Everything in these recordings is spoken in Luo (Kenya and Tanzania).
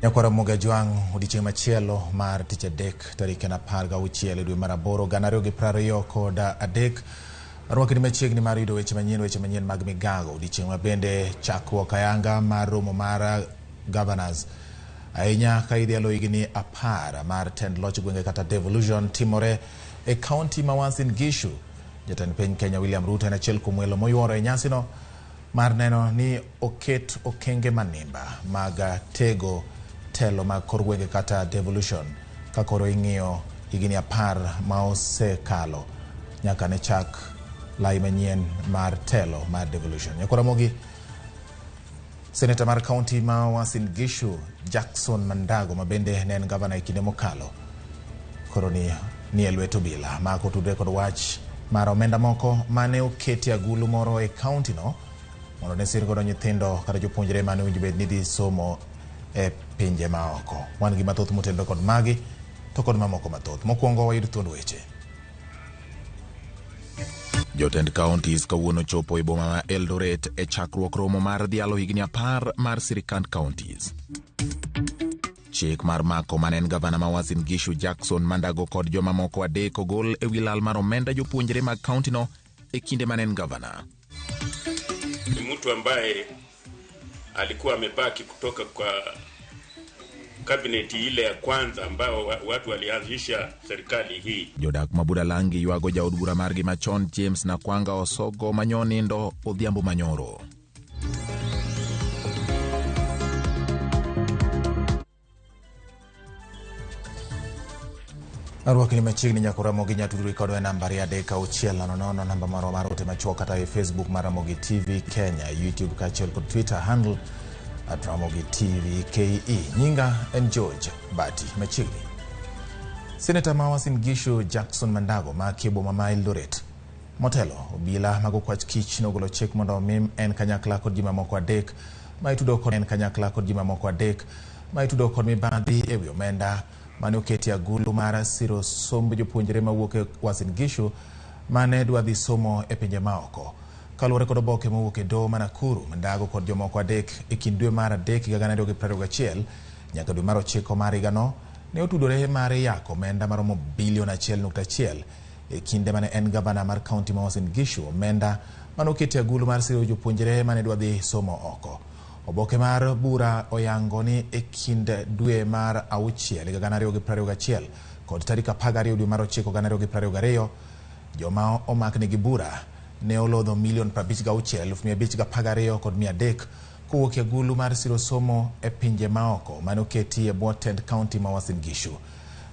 Nyakwar Ramogi Ajwang' odiochieng' machielo mar tich adek tarik en 16 e dwe mar 8 2023. Arwakni machiegni mar yudo weche manyien mag migago. Odiochieng' ma bende chakruok ayanga mar romo mar governors ahinya ka idhialo higni 10 mar tend loch gwenge kata devolution timore e kaunti ma Uasin Gishu. Jatend piny Kenya William Ruto en achiel kuom welo moyuoro e nyasino mar neno ni oket okenge manimba mag tego telo mag kor gwenge kata devolution ka koro ing'iyo higni 10 ma osekalo nyaka ne chak lai manyien mar telo mar devolution. Nyakwar Ramogi, Seneta mar kaunti ma Uasin Gishu Jackson Mandago ma bende ne en gavana e kinde mokalo koro ni e lwet obila ma otudore kod wach mar omenda moko mane oketi agulu moro e kaunti no mondo ne sir godo nyithindo kata jopuonjre mane owinjo bed ni dhi somo e pinje maoko. Wan gi mathoth motenore kod magi to kod mamoko mathoth. Mokwongo wayud thuond weche. Jotend counties kawuono chopo e boma ma Eldoret e chakruok romo mar dhialo higni 10 mar sirikand counties. Chik mar mako mane en gavana ma Uasin Gishu Jackson Mandago kod jomamoko 3 ogol e wi lal mar omenda jopuonjre mag kaunti no e kinde mane en gavana. Ni mtu ambaye alikuwa amebaki kutoka kwa kabineti ile ya kwanza ambao watu walianzisha serikali hii. Jodak ma Budalangi ywago jaod bura margi machon James Nakwanga Osogo manyonindo Odhiambo Manyoro. Arwakni machiegni Nyakwar Ramogi nyatudri kodwa e namba 3 6 0 namba marwa mar ote machuok kata e Facebook mar Ramogi TV Kenya, YouTube kaachiel kod Twitter handle @Ramogi TV KE. Nyinga en George Bati. Machiegni. Seneta ma Uasin Gishu Jackson Mandago ma e boma ma Eldoret motelo obila mag okwach kich nogolo chik mondo omim en kanyakla kod ji mamoko 3 ma itudo kod en kanyakla kod ji mamoko 3 ma itudo kod mibadhi e wi omenda mane oketi agulu mar siro somb jopuonjre mawuok e Uasin Gishu mane dwa dhi somo e pinje maoko. Kaluwore kod oboke mowuok e doho ma Nakuru, Mandago kod jomoko 3 e kind dwe mar 3 higa 2021 nyaka dwe mar 9 mar higano ne otudore mar yako omenda maromo bilion 1.1 e kinde mane en gavana mar kaunti ma Uasin Gishu, omenda mane oketi agulu mar siro jopuonjre mane dwa dhi somo oko. Oboke mar bura oyango ni e kind dwe mar 6 higa 2021 kod tarik 12 dwe mar 9 2022 joma omaknegi bura ne olodho milion 56,512,300 kowuok e agulu mar siro somo e pinje maoko mane oketi e bwo tend kaunti ma Uasin Gishu.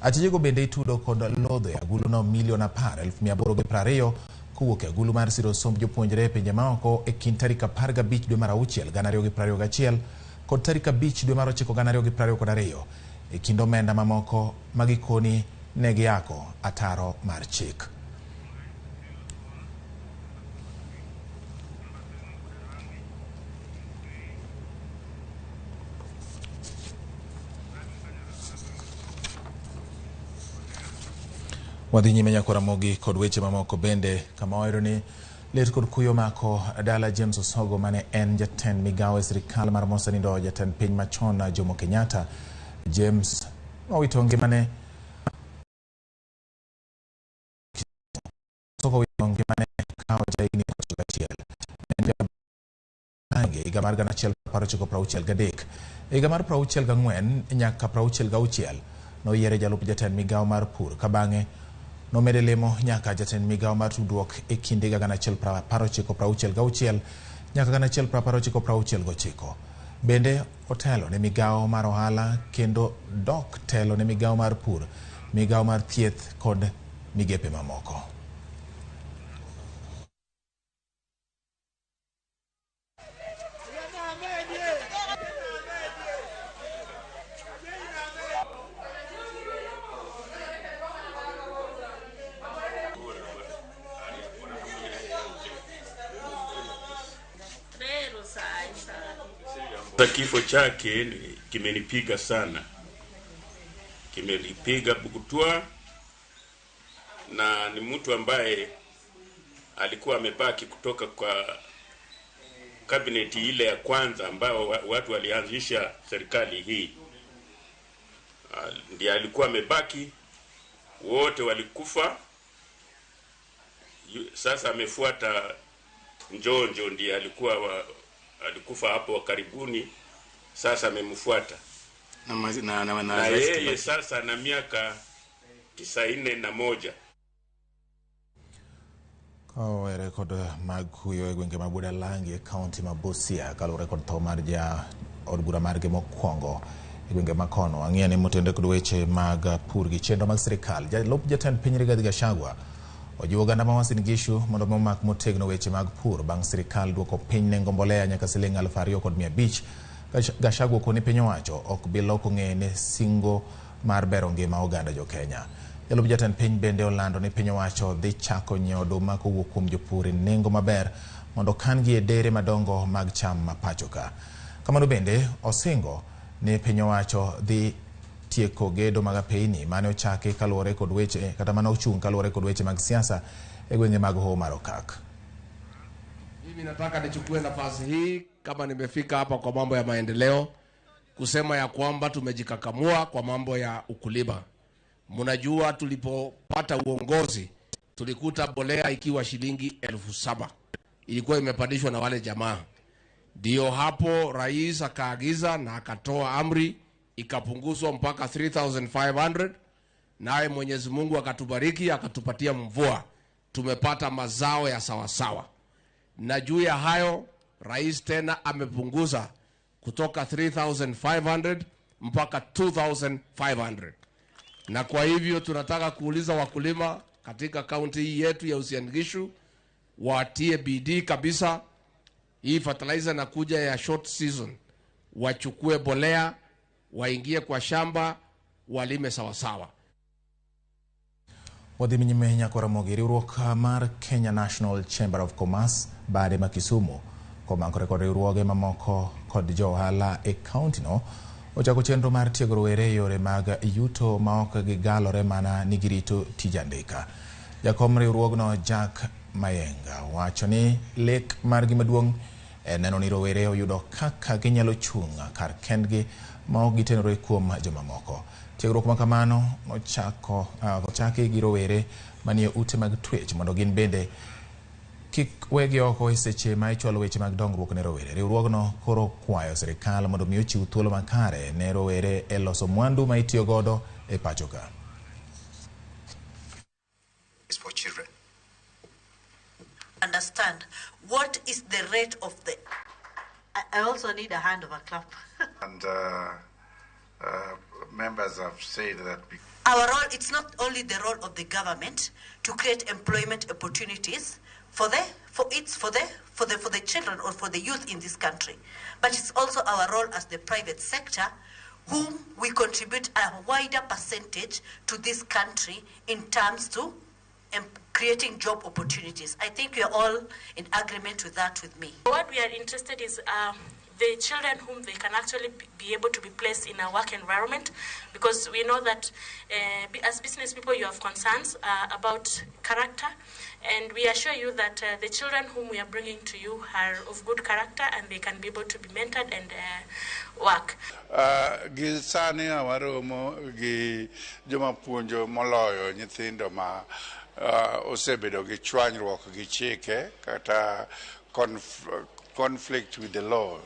Achijego bende itudo kod lodho e aguluno milion 10,820 kowuok e agulu mar siro somb jopuonjre e pinje maoko e kind tarik 15 dwe mar 6 2021 kod tarik 5 dwe mar 9 2022 e kind omenda mamoko ma gikoni ne giyako ataro mar chik. Wadhi nyime Nyakwar Ramogi kod weche mamoko bende kama wayudo ni lit kod kuyo mako dala James Osogo mane en jatend migawo e sirikal mar mosenindo jatend piny machon Jomo Kenyatta. James nowito ngimane Osogo owito ngimane ka ojahigni 91. En Budalangi higa mar 1963. Higa mar 64 nyaka 66 noyiere jalup jatend migawo mar pur ka bang'e nomede lemo nyaka jatend migawo mar tudruok e kind higa 1966 nyaka 1969. Bende otelo ne migawo mar ohala kendo dok telo ne migawo mar pur, migawo mar thieth kod migepe mamoko. Kifo chake kimenipiga sana, kimenipiga bukutwa, na ni mtu ambaye alikuwa amebaki kutoka kwa kabineti ile ya kwanza ambao watu walianzisha serikali hii. Ndiye alikuwa amebaki, wote walikufa. Sasa amefuata Njonjo, ndiye alikufa hapo karibuni, sasa amemfuata. Na yeye sasa na miaka 91. Kowere kod mag kuyo e gwenge ma Budalangi e kaunti ma Busia kaluwore kod tho mar ja od bura margi mokwongo e gwenge ma kono. Ang'eyo ni motenore kod weche mag pur gi chenro mag sirikal. Jalup jatend piny Rigathi Gachagua ojiwo oganda ma Uasin Gishu mondo omak motegno weche mag pur bang' sirikal duoko piny nengo mbolea nyaka siling 2,500. Gachagua okoni piny owacho ok bi loko ng'eye ne singo mar bero ngima oganda jo Kenya. Jalup jatend piny bende olando ni piny owacho dhi chako nyiewo oduma kowuok kuom jopur e nengo maber mondo kan-gi e dere madongo mag cham ma pacho ka. Kamano bende osingo ni piny owacho dhi tieko gedo mag apeyni mane ochaki kaluwore kod weche kata mane ochung' kaluwore kod weche mag siasa e gwenge mag Hoho mar Okak. Mimi nataka nichukue nafasi hii kama nimefika hapa kwa mambo ya maendeleo kusema ya kwamba tumejikakamua kwa mambo ya ukulima. Mnajua tulipopata uongozi tulikuta bolea ikiwa shilingi 7,000. Ilikuwa imepandishwa na wale jamaa. Ndio hapo rais akaagiza na akatoa amri ikapunguzwa mpaka 3,500. Naye Mwenyezi Mungu akatubariki akatupatia mvua. Tumepata mazao ya sawasawa. Na juu ya hayo rais tena amepunguza kutoka 3,500 mpaka 2,500. Na kwa hivyo tunataka kuuliza wakulima katika kaunti hii yetu ya Uasin Gishu watie bidii kabisa. Hii fertilizer nakuja ya short season, wachukue bolea, waingie kwa shamba, walime sawasawa. Wadhi nyime nyaka Ramogi. Riwruok mar Kenya National Chamber of Commerce bade ma Kisumu komakore kod riwruoge mamoko kod jo ohala e kaunti no ochako chenro mar tiego rowere e yore mag yuto ma ok gigalore mana ni girito tij andika. Jakom riwruogno Jack Mayenga wacho ni lek margi maduong' en neno ni rowere oyudo kaka ginyalo chung' kar kendgi ma ok gitenore kuom jomamoko. Tiegruok ma kamano ochaki gi rowere manie ute mag twech mondo gin bende kik wegi oko e seche ma ichwalo weche mag dongruok ne rowere. Riwruogno koro kwayo sirikal mondo mi ochiw thuolo makare ne rowere e loso mwandu ma itiyo godo e pacho ka. For children. Understand what is the rate of the... I also need a hand of a clap. And members have said that our role, it's not only the role of the government to create employment opportunities for the children or for the youth in this country, but it's also our role as the private sector, whom we contribute a wider percentage to this country in terms to creating job opportunities. I think we are all in agreement with that with me. What we are interested is the children whom they can actually be able to be placed in a work environment, because we know that as business people you have concerns about character, and we assure you that the children whom we are bringing to you are of good character and they can be able to be mentored and work. Gi sani waromo gi joma puonjo moloyo nyithindo ma osebedo gi chwanyruok gi chike kata conflict with the law.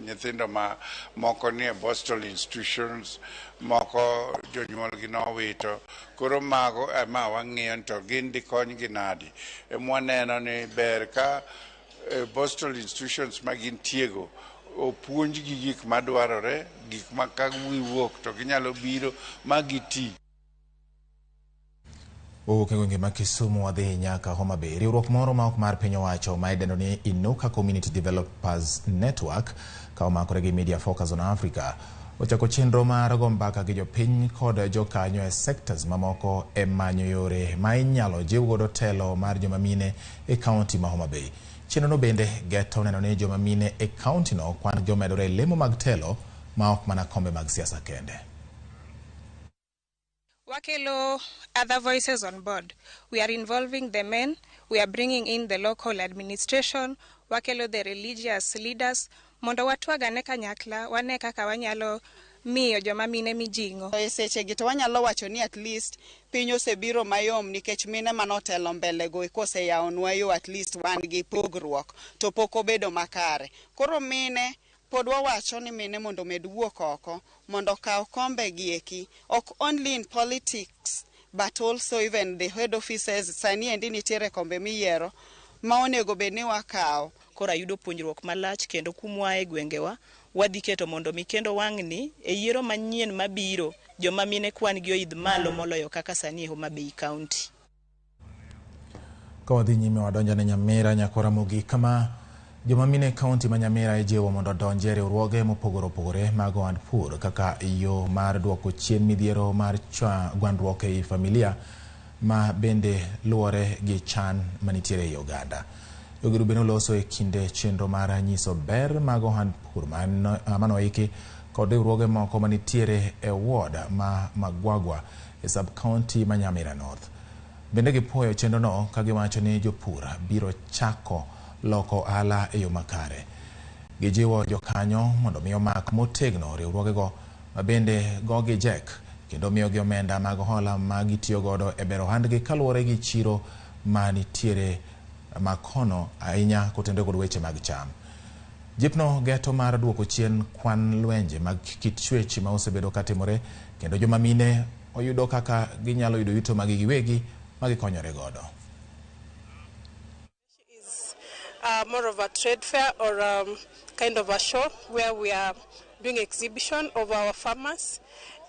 Nyithindo ma moko nie Boston institutions, moko jonyuolgi nowito. Koro mago ema wang'iyo to gin dikonygi nadi. Emwaneno ni ber ka Boston institutions ma gintiego opuonjgi gik madwarore, gik ma ka giwuok to ginyalo biro ma giti. Owuok e gwenge ma Kisumu wadhi nyaka Homa Bay. Riwruok moro ma ok mar piny owacho ma idendo ni Inuka Community Developers Network ka omakore gi Media Focus on Africa ochako chenro mar go mbaka gi jopiny kod jokanyo e sectors mamoko e manyo yore ma inyalo jiw godo telo mar joma mine e kaunti ma Homa Bay. Chenrono bende geto neno ni joma mine e kaunti no kwan gi omedore e lemo mag telo ma ok mana kombe mag siasa kende. Wakelo other voices on board. We are involving the men, we are bringing in the local administration, wakelo the religious leaders, mondo watwagane kanyakla, wane kaka wanyalo miyo joma mine mijing'o. E sechegi to wanyalo wacho ni at least piny osebiro mayom nikech mine manotelo mbele go koseyawonwa yo, at least wan gi pogruok to pok obedo makare. Koro mine pod wawacho ni mine mondo omed wuok oko mondo okaw kombe gi eki, ok only in politics but also even the head offices. Sani endi nitiere kombe miyiero ma onego bed ni wakawo. Koro ayudo puonjruok malach kendo kumwa e gwengewa wadhi keto mondo mi kendo wang'ni e yiero manyien mabiro joma mine kwan gi oidh malo moloyo kaka sani e Homa Bay County. Ka wadhi nyime, wadonjo ne Nyamira, nyakora mogik, kama joma mine e kaunti ma Nyamira ijiwo mondo odonj e riwruoge mopogore opogore mag ohand pur kaka yo mar duoko chien midhiero mar gwandruok ei familia ma bende luwore gi chan manitiere ei oganda. Jogedo bende oloso e kinde chenro mar nyiso ber mag ohand pur manoiki kod riwruoge moko manitiere e ward ma Magwagwa e sub county ma Nyamira North. Bende gipuoyo chenrono ka giwacho ni jopur biro chako loko ohala e yo makare. Gijiwo jokanyo mondo mi omak motegno riwruogego ma bende gogi jek kendo miyogi omenda mag hola ma gitiyo godo e bero ohandgi kaluwore gi chiro manitiere makono ahinya kotenore kod weche mag cham. Jipno geto mar duoko chien kwan lwenje mag kit chwech ma osebedo katimore kendo joma mine oyudo kaka ginyalo yudo yuto magi giwegi ma gikonyore godo. More of a trade fair or kind of a show where we are doing exhibition of our farmers,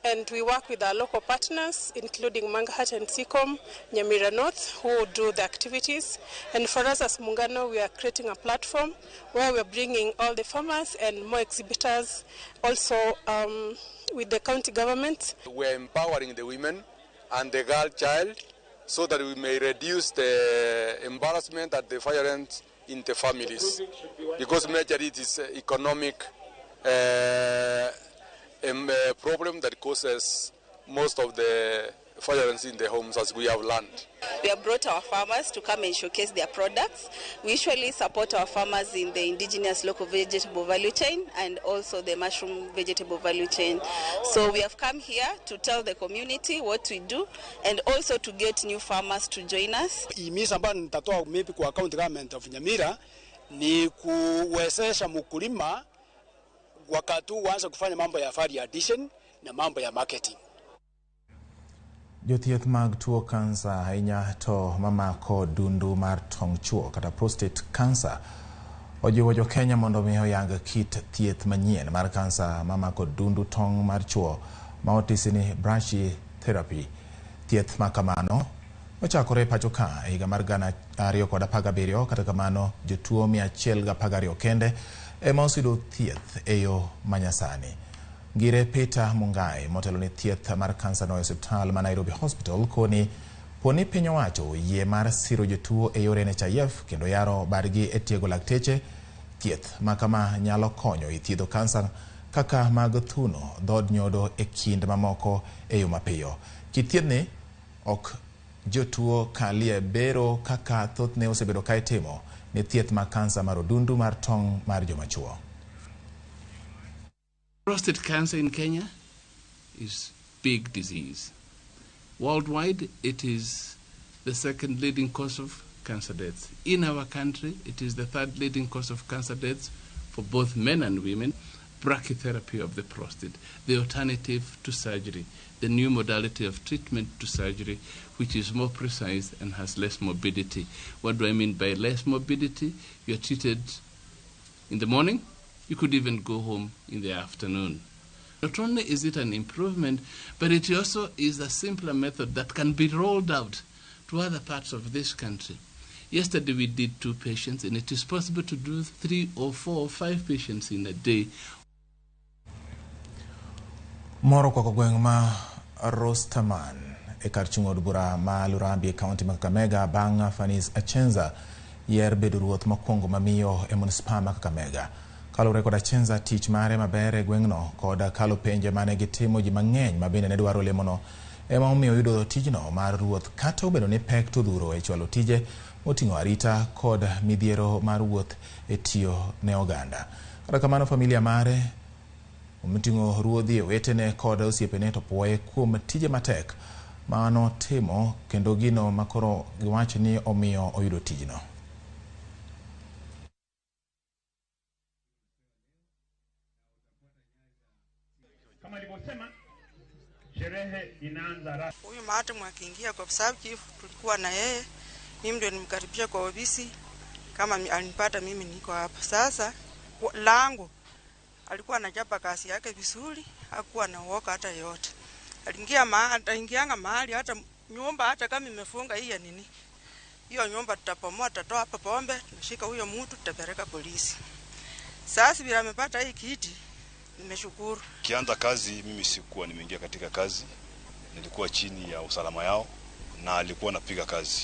and we work with our local partners, including Mangahat and Seacom, Nyamira North, who do the activities. And for us as Muungano, we are creating a platform where we are bringing all the farmers and more exhibitors, also with the county government. We are empowering the women and the girl child so that we may reduce the embarrassment and the violence in the families, because majorly it is economic problem that causes most of the violence in the homes, as we have learned. We have brought our farmers to come and showcase their products. We usually support our farmers in the indigenous local vegetable value chain and also the mushroom vegetable value chain. So we have come here to tell the community what we do and also to get new farmers to join us. Himizo ambayo nitatoa maybe kwa county government of Nyamira ni kuwezesha mkulima wakati uanze kufanya mambo ya value addition na mambo ya marketing. Jothieth mag tuo kansa, ahinya to mamako dundu mar tong chuo kata prostate cancer, ojiwo jokenya mondo mi oyang kit thieth manyien mar kansa mamako dundu tong mar chuo ma otisi ni brachytherapy. Thieth ma kamano ochakore pacho ka e higa mar 2017. Kata kamano, jotuo 112 kende ema oseyudo thieth e yo manyasani. Ngire Peter Mungai motelo ne thieth mar kansa no e osiptal ma Nairobi Hospital koni poni piny owacho yie mar siro jotuo e yor NHIF kendo yaro badgi e tiego lakteche, thieth ma kama nyalo konyo e thiedho kansa kaka mag thuno, dhood nyodo e kind mamoko e yo mapiyo. Kit thiethni ok jotuo kalie bero kaka thothne osebedo ka itimo ne thieth mag kansa mar odundu mar tong' mar joma chuo. Prostate cancer in Kenya is big disease. Worldwide, it is the second leading cause of cancer deaths. In our country, it is the third leading cause of cancer deaths for both men and women. Brachytherapy of the prostate, the alternative to surgery, the new modality of treatment to surgery, which is more precise and has less morbidity. What do I mean by less morbidity? You're treated in the morning, you could even go home in the afternoon. Not only is it an improvement, but it also is a simpler method that can be rolled out to other parts of this country. Yesterday we did 2 patients, and it is possible to do 3 or 4 or 5 patients in a day. Moro kwako gweng' ma Rosterman e kar chung' od bura ma Lurambi e kaunti ma Kakamega bang' Fanis Achenza yier bedo ruoth mokwongo mamiyo e munisipa ma Kakamega. Kaluwore kod Achenza, tich mare maber e gweng'no kod kalo penje mane gitimo ji mang'eny ma bende ne dwaro lemono ema omiyo oyudo tijno mar ruoth, kata obedo ni pek to odhuro e chwalo tije moting'o arita kod midhiero mar wuoth e tiyo ne oganda. Kata kamano, familia mare Omiting'o ruodhi wetene kod osiepene to puoye kuom tije matek mano timo kendo gino makoro giwacho ni omiyo oyudo tijno. Kama alivyosema, sherehe inaanza rasmi. Huyu Mahatim akiingia kwa sub chief tulikuwa na yeye, mimi ndio nimkaribisha kwa ofisi, kama alinipata mimi niko hapa. Sasa lango alikuwa anachapa kazi yake vizuri, hakuwa na uoga hata yote. Aliingia ataingianga mahali hata nyumba hata kama imefunga hii ya nini. Hiyo nyumba tutapomoa, tutatoa hapa pombe, tunashika huyo mtu tutapeleka polisi. Sasa bila amepata hii kiti, nimeshukuru. Kianza kazi mimi sikuwa nimeingia katika kazi. Nilikuwa chini ya usalama yao na alikuwa anapiga kazi.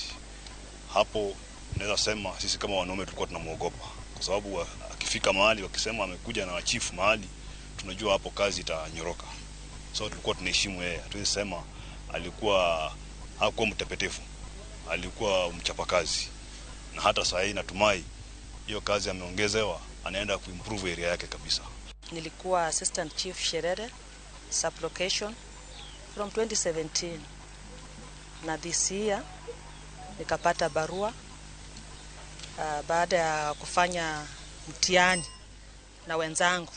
Hapo naweza sema sisi kama wanaume tulikuwa tunamuogopa kwa sababu akifika mahali wakisema amekuja na chief mahali, tunajua hapo kazi itanyoroka. So tulikuwa tunaheshimu yeye. Hatuwezi sema alikuwa hakuwa mtepetefu. Alikuwa mchapakazi. Na hata sasa hii natumai hiyo kazi ameongezewa, anaenda kuimprove area yake kabisa. Nilikuwa assistant chief Sherere sublocation from 2017, na this year nikapata barua baada ya kufanya mtihani na wenzangu,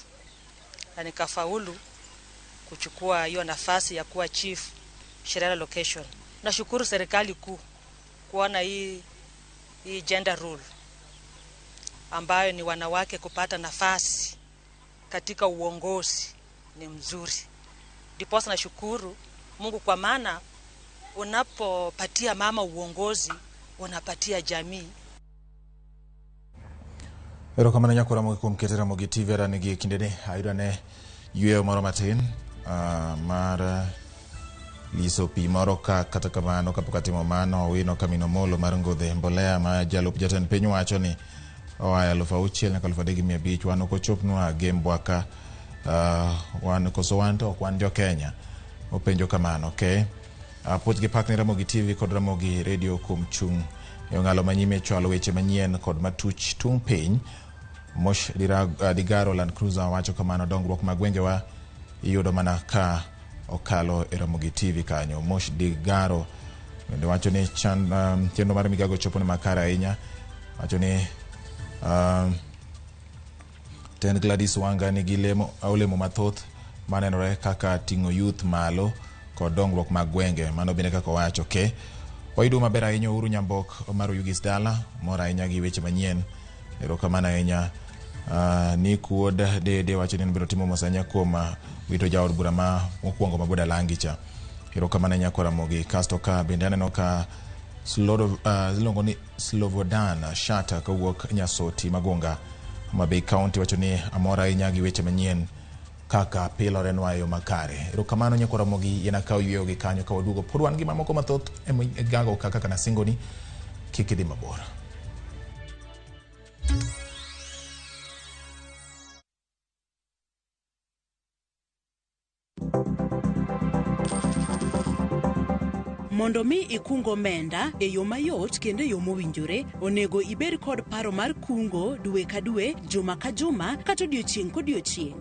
na nikafaulu kuchukua hiyo nafasi ya kuwa chief Sherere location. Nashukuru serikali kuu kuona hii gender rule ambayo ni wanawake kupata nafasi katika uongozi ni mzuri. Ndiposa nashukuru Mungu kwa maana unapopatia mama uongozi unapatia jamii. Erokamano nyako Ramogi kuom keto Ramogi TV ranigi kindeni ayudane yweyo moro matin mar liso pi moro ka kata kamano kapok atimo mano Owino Kamino Molo mar Ngodhe mbolea ma jalup jatend piny wacho ni oa 6,000 nyaka 3,500 wan ok ochopnwa Gembwa ka wan koso wan to ok wan jo Kenya openjo kamano. Okay, puoch gi pak ne Ramogi TV kod Ramogi Radio kuom chung' e ong'alo manyime chwalo weche manyien kod matuch tung' piny. Mosh Digaro Land Cruiser wacho kamano dongruok mag gwengewa iyudo mana ka okalo e Ramogi TV kanyo. Mosh Digaro bende wacho ni chenro mar migago chopo ne makare ahinya. Wacho ni Ten Gladys Wanga nigi olemo mathoth manenore kaka ting'o youth malo kod dongruok mag gwenge. Mano bende kaka owacho. Okay, wayudo maber ahinya Uhuru Nyambok mar Oyugis Dala mor ahinya gi weche manyien. Erokamano ahinya. Nick Wuod Dede wacho ni biro timo mos ahinya kuom wito jaod bura ma mokwongo ma Budalangi cha. Erokamano ahinya kwa Ramogi. Kasto ka bende aneno ka iluongo ni Slobodan Shata kowuok Nyasoti Magunga Homa Bay County wacho ni amor ahinya gi weche manyien kaka pilorenwa e yo makare. Erokamano nyako Ramogi yena kaw yweyo gi kanyo ka waduogo pod wan gi mamoko mathoth e gago kaka nasingoni kik idhi mabor. Mondo mi ikung omenda e yo mayot kendo e yo mowinjore, onego ibed kod paro mar kungo dwe ka dwe, juma ka juma, kata odiochieng' kodiochieng'.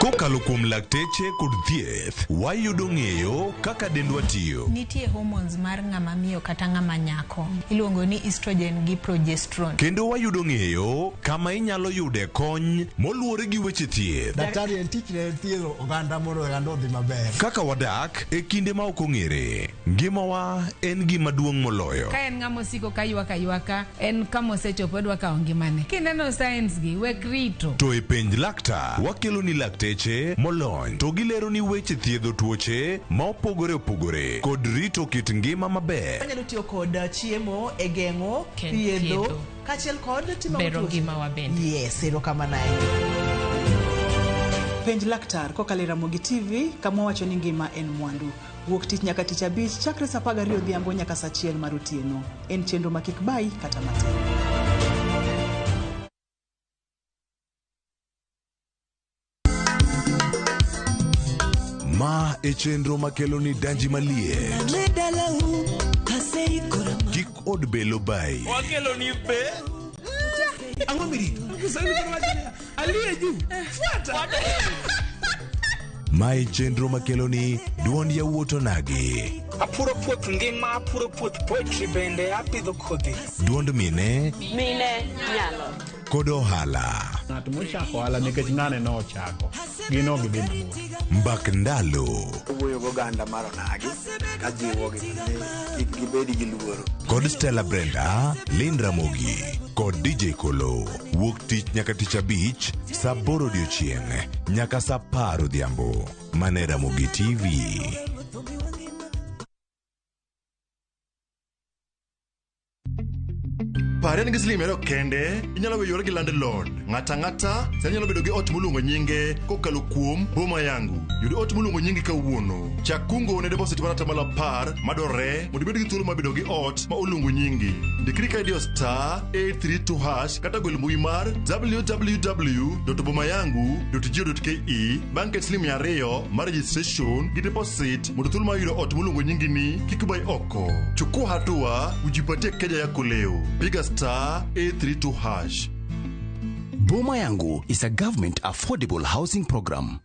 Kokalo kuom lakteche kod thieth, wayudo ng'eyo kaka dendwa tiyo. Nitie hormones mar ng'ama miyo kata ng'ama nyako. Iluongo ni estrogen gi progesterone. Kendo wayudo ng'eyo kama inyalo yude kony moluwore gi weche thieth. Daktari en tich ne thiedho oganda mondo oganda odhi maber. Kaka wadak e kinde ma ok ong'ere, ngimawa en gima duong' moloyo. Ka en ng'ama osiko ka ywak aywaka, en kama osechopo odwa kawo ngimane. Kineno signs gi, wek rito. To e penj laktar, wakelo ni lakteche molony to gilero ni weche thiedho tuoche ma opogore opogore kod rito kit ngima maber. Wanyalo tiyo kod chiemo e geng'o, thiedho, kaachiel kod timo bero ngimawa bende. Yes, erokamano ahinya. Penj laktar kokalo e Ramogi TV kama wacho ni ngima en mwandu. Wuok tich nyaka tich abich chakre saa 12 odhiambo nyaka saa 1 mar otieno. En chenro ma kik bayi kata matin. Ma Ma e chenro makelo ni danji maliet. Kik od belo bayi. Wakelo ni be. Ang'o mirito? Kiswahili koro wacho niya, aliye juu fuata. Ma e chenro makelo ni duond yawuot onagi. Apuro puoth ngima, apuro puoth poetry bende apidho kodhi. Duond mine Mine nyalo. kod ohala. Ng'at mochako ohala nikech ng'ane nochako, gin ok gidhi mabor. Mbak ndalo Owuoyo goganda mar onagi kajiwogi ni kik gibed gi luoro. kod Stella Brenda, Lynn Ramogi kod DJ Kolo. Wuok tich nyaka tich abich saa aboro odiochieng' nyaka saa apar odhiambo. Mane Ramogi TV. Parie ni gi siling 200 kende, inyalo weyore gi landlord. Ng'ato ang'ata sani nyalo bedo gi ot moluongo nyinge kokalo kuom Boma Yangu. Yud ot moluongo nyingi kawuono. Chak kungo ne deposit mar 10% madwarore mondo ibed gi thuolo mar bedo gi ot ma oluongo nyingi. Ndikri ka idiyo star 832 hash kata gwel mbui mar www.bomayangu.go.ke bang' ket siling 200 mar registration gi deposit mondo thuolo mar yudo ot moluongo nyingi ni kik bai oko. Chukua hatua ujipatie keja yako leo. Piga star 832 hash. Boma Yangu is a government affordable housing program.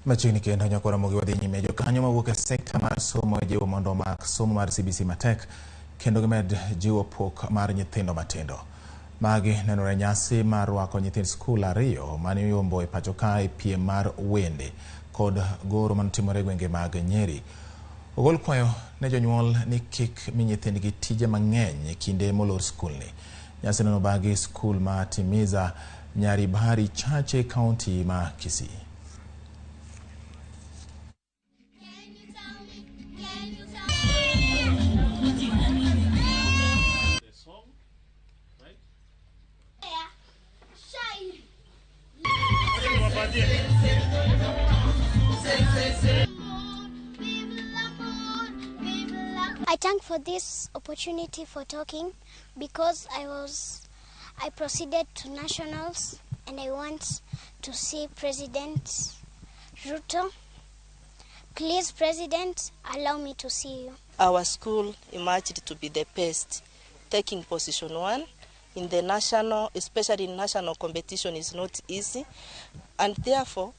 Machiegni kendo nyako Ramogi wadhi nyime. Jokanyo mawuok e sekta mar somo ijiwo mondo omak somo mar CBC matek kendo gimed jiwo pok mar nyithindo matindo. Magi nenore nyasi mar rwako nyithind skul ariyo mane oyombo e pacho ka e piem mar wende kod goro manotimore e gwenge mag Nyeri. Ogol kwayo ne jonyuol ni kik mi nyithindgi tije mang'eny e kinde molor skulni. Nyasi no nobagi skul ma Timiza Nyaribari Chache, kaunti ma Kisii. I thank for this opportunity for talking because I proceeded to nationals and I want to see President Ruto. Please, President, allow me to see you. Our school emerged to be the best, taking position 1 in the national, especially in national competition is not easy, and therefore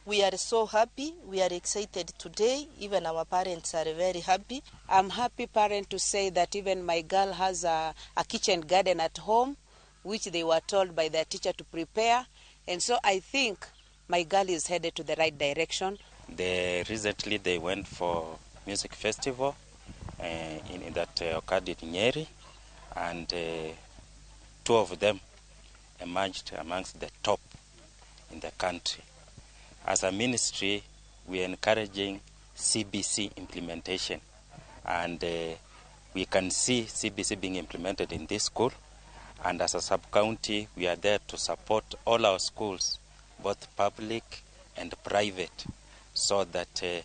we are so happy, we are excited today, even our parents are very happy. I'm happy parent to say that even my girl has a kitchen garden at home, which they were told by their teacher to prepare. And so I think my girl is headed to the right direction. Recently they went for music festival in that occurred in Nyeri, and two of them emerged amongst the top in the country. As a ministry, we are encouraging CBC implementation, and we can see CBC being implemented in this school. And as a sub-county, we are there to support all our schools, both public and private, so that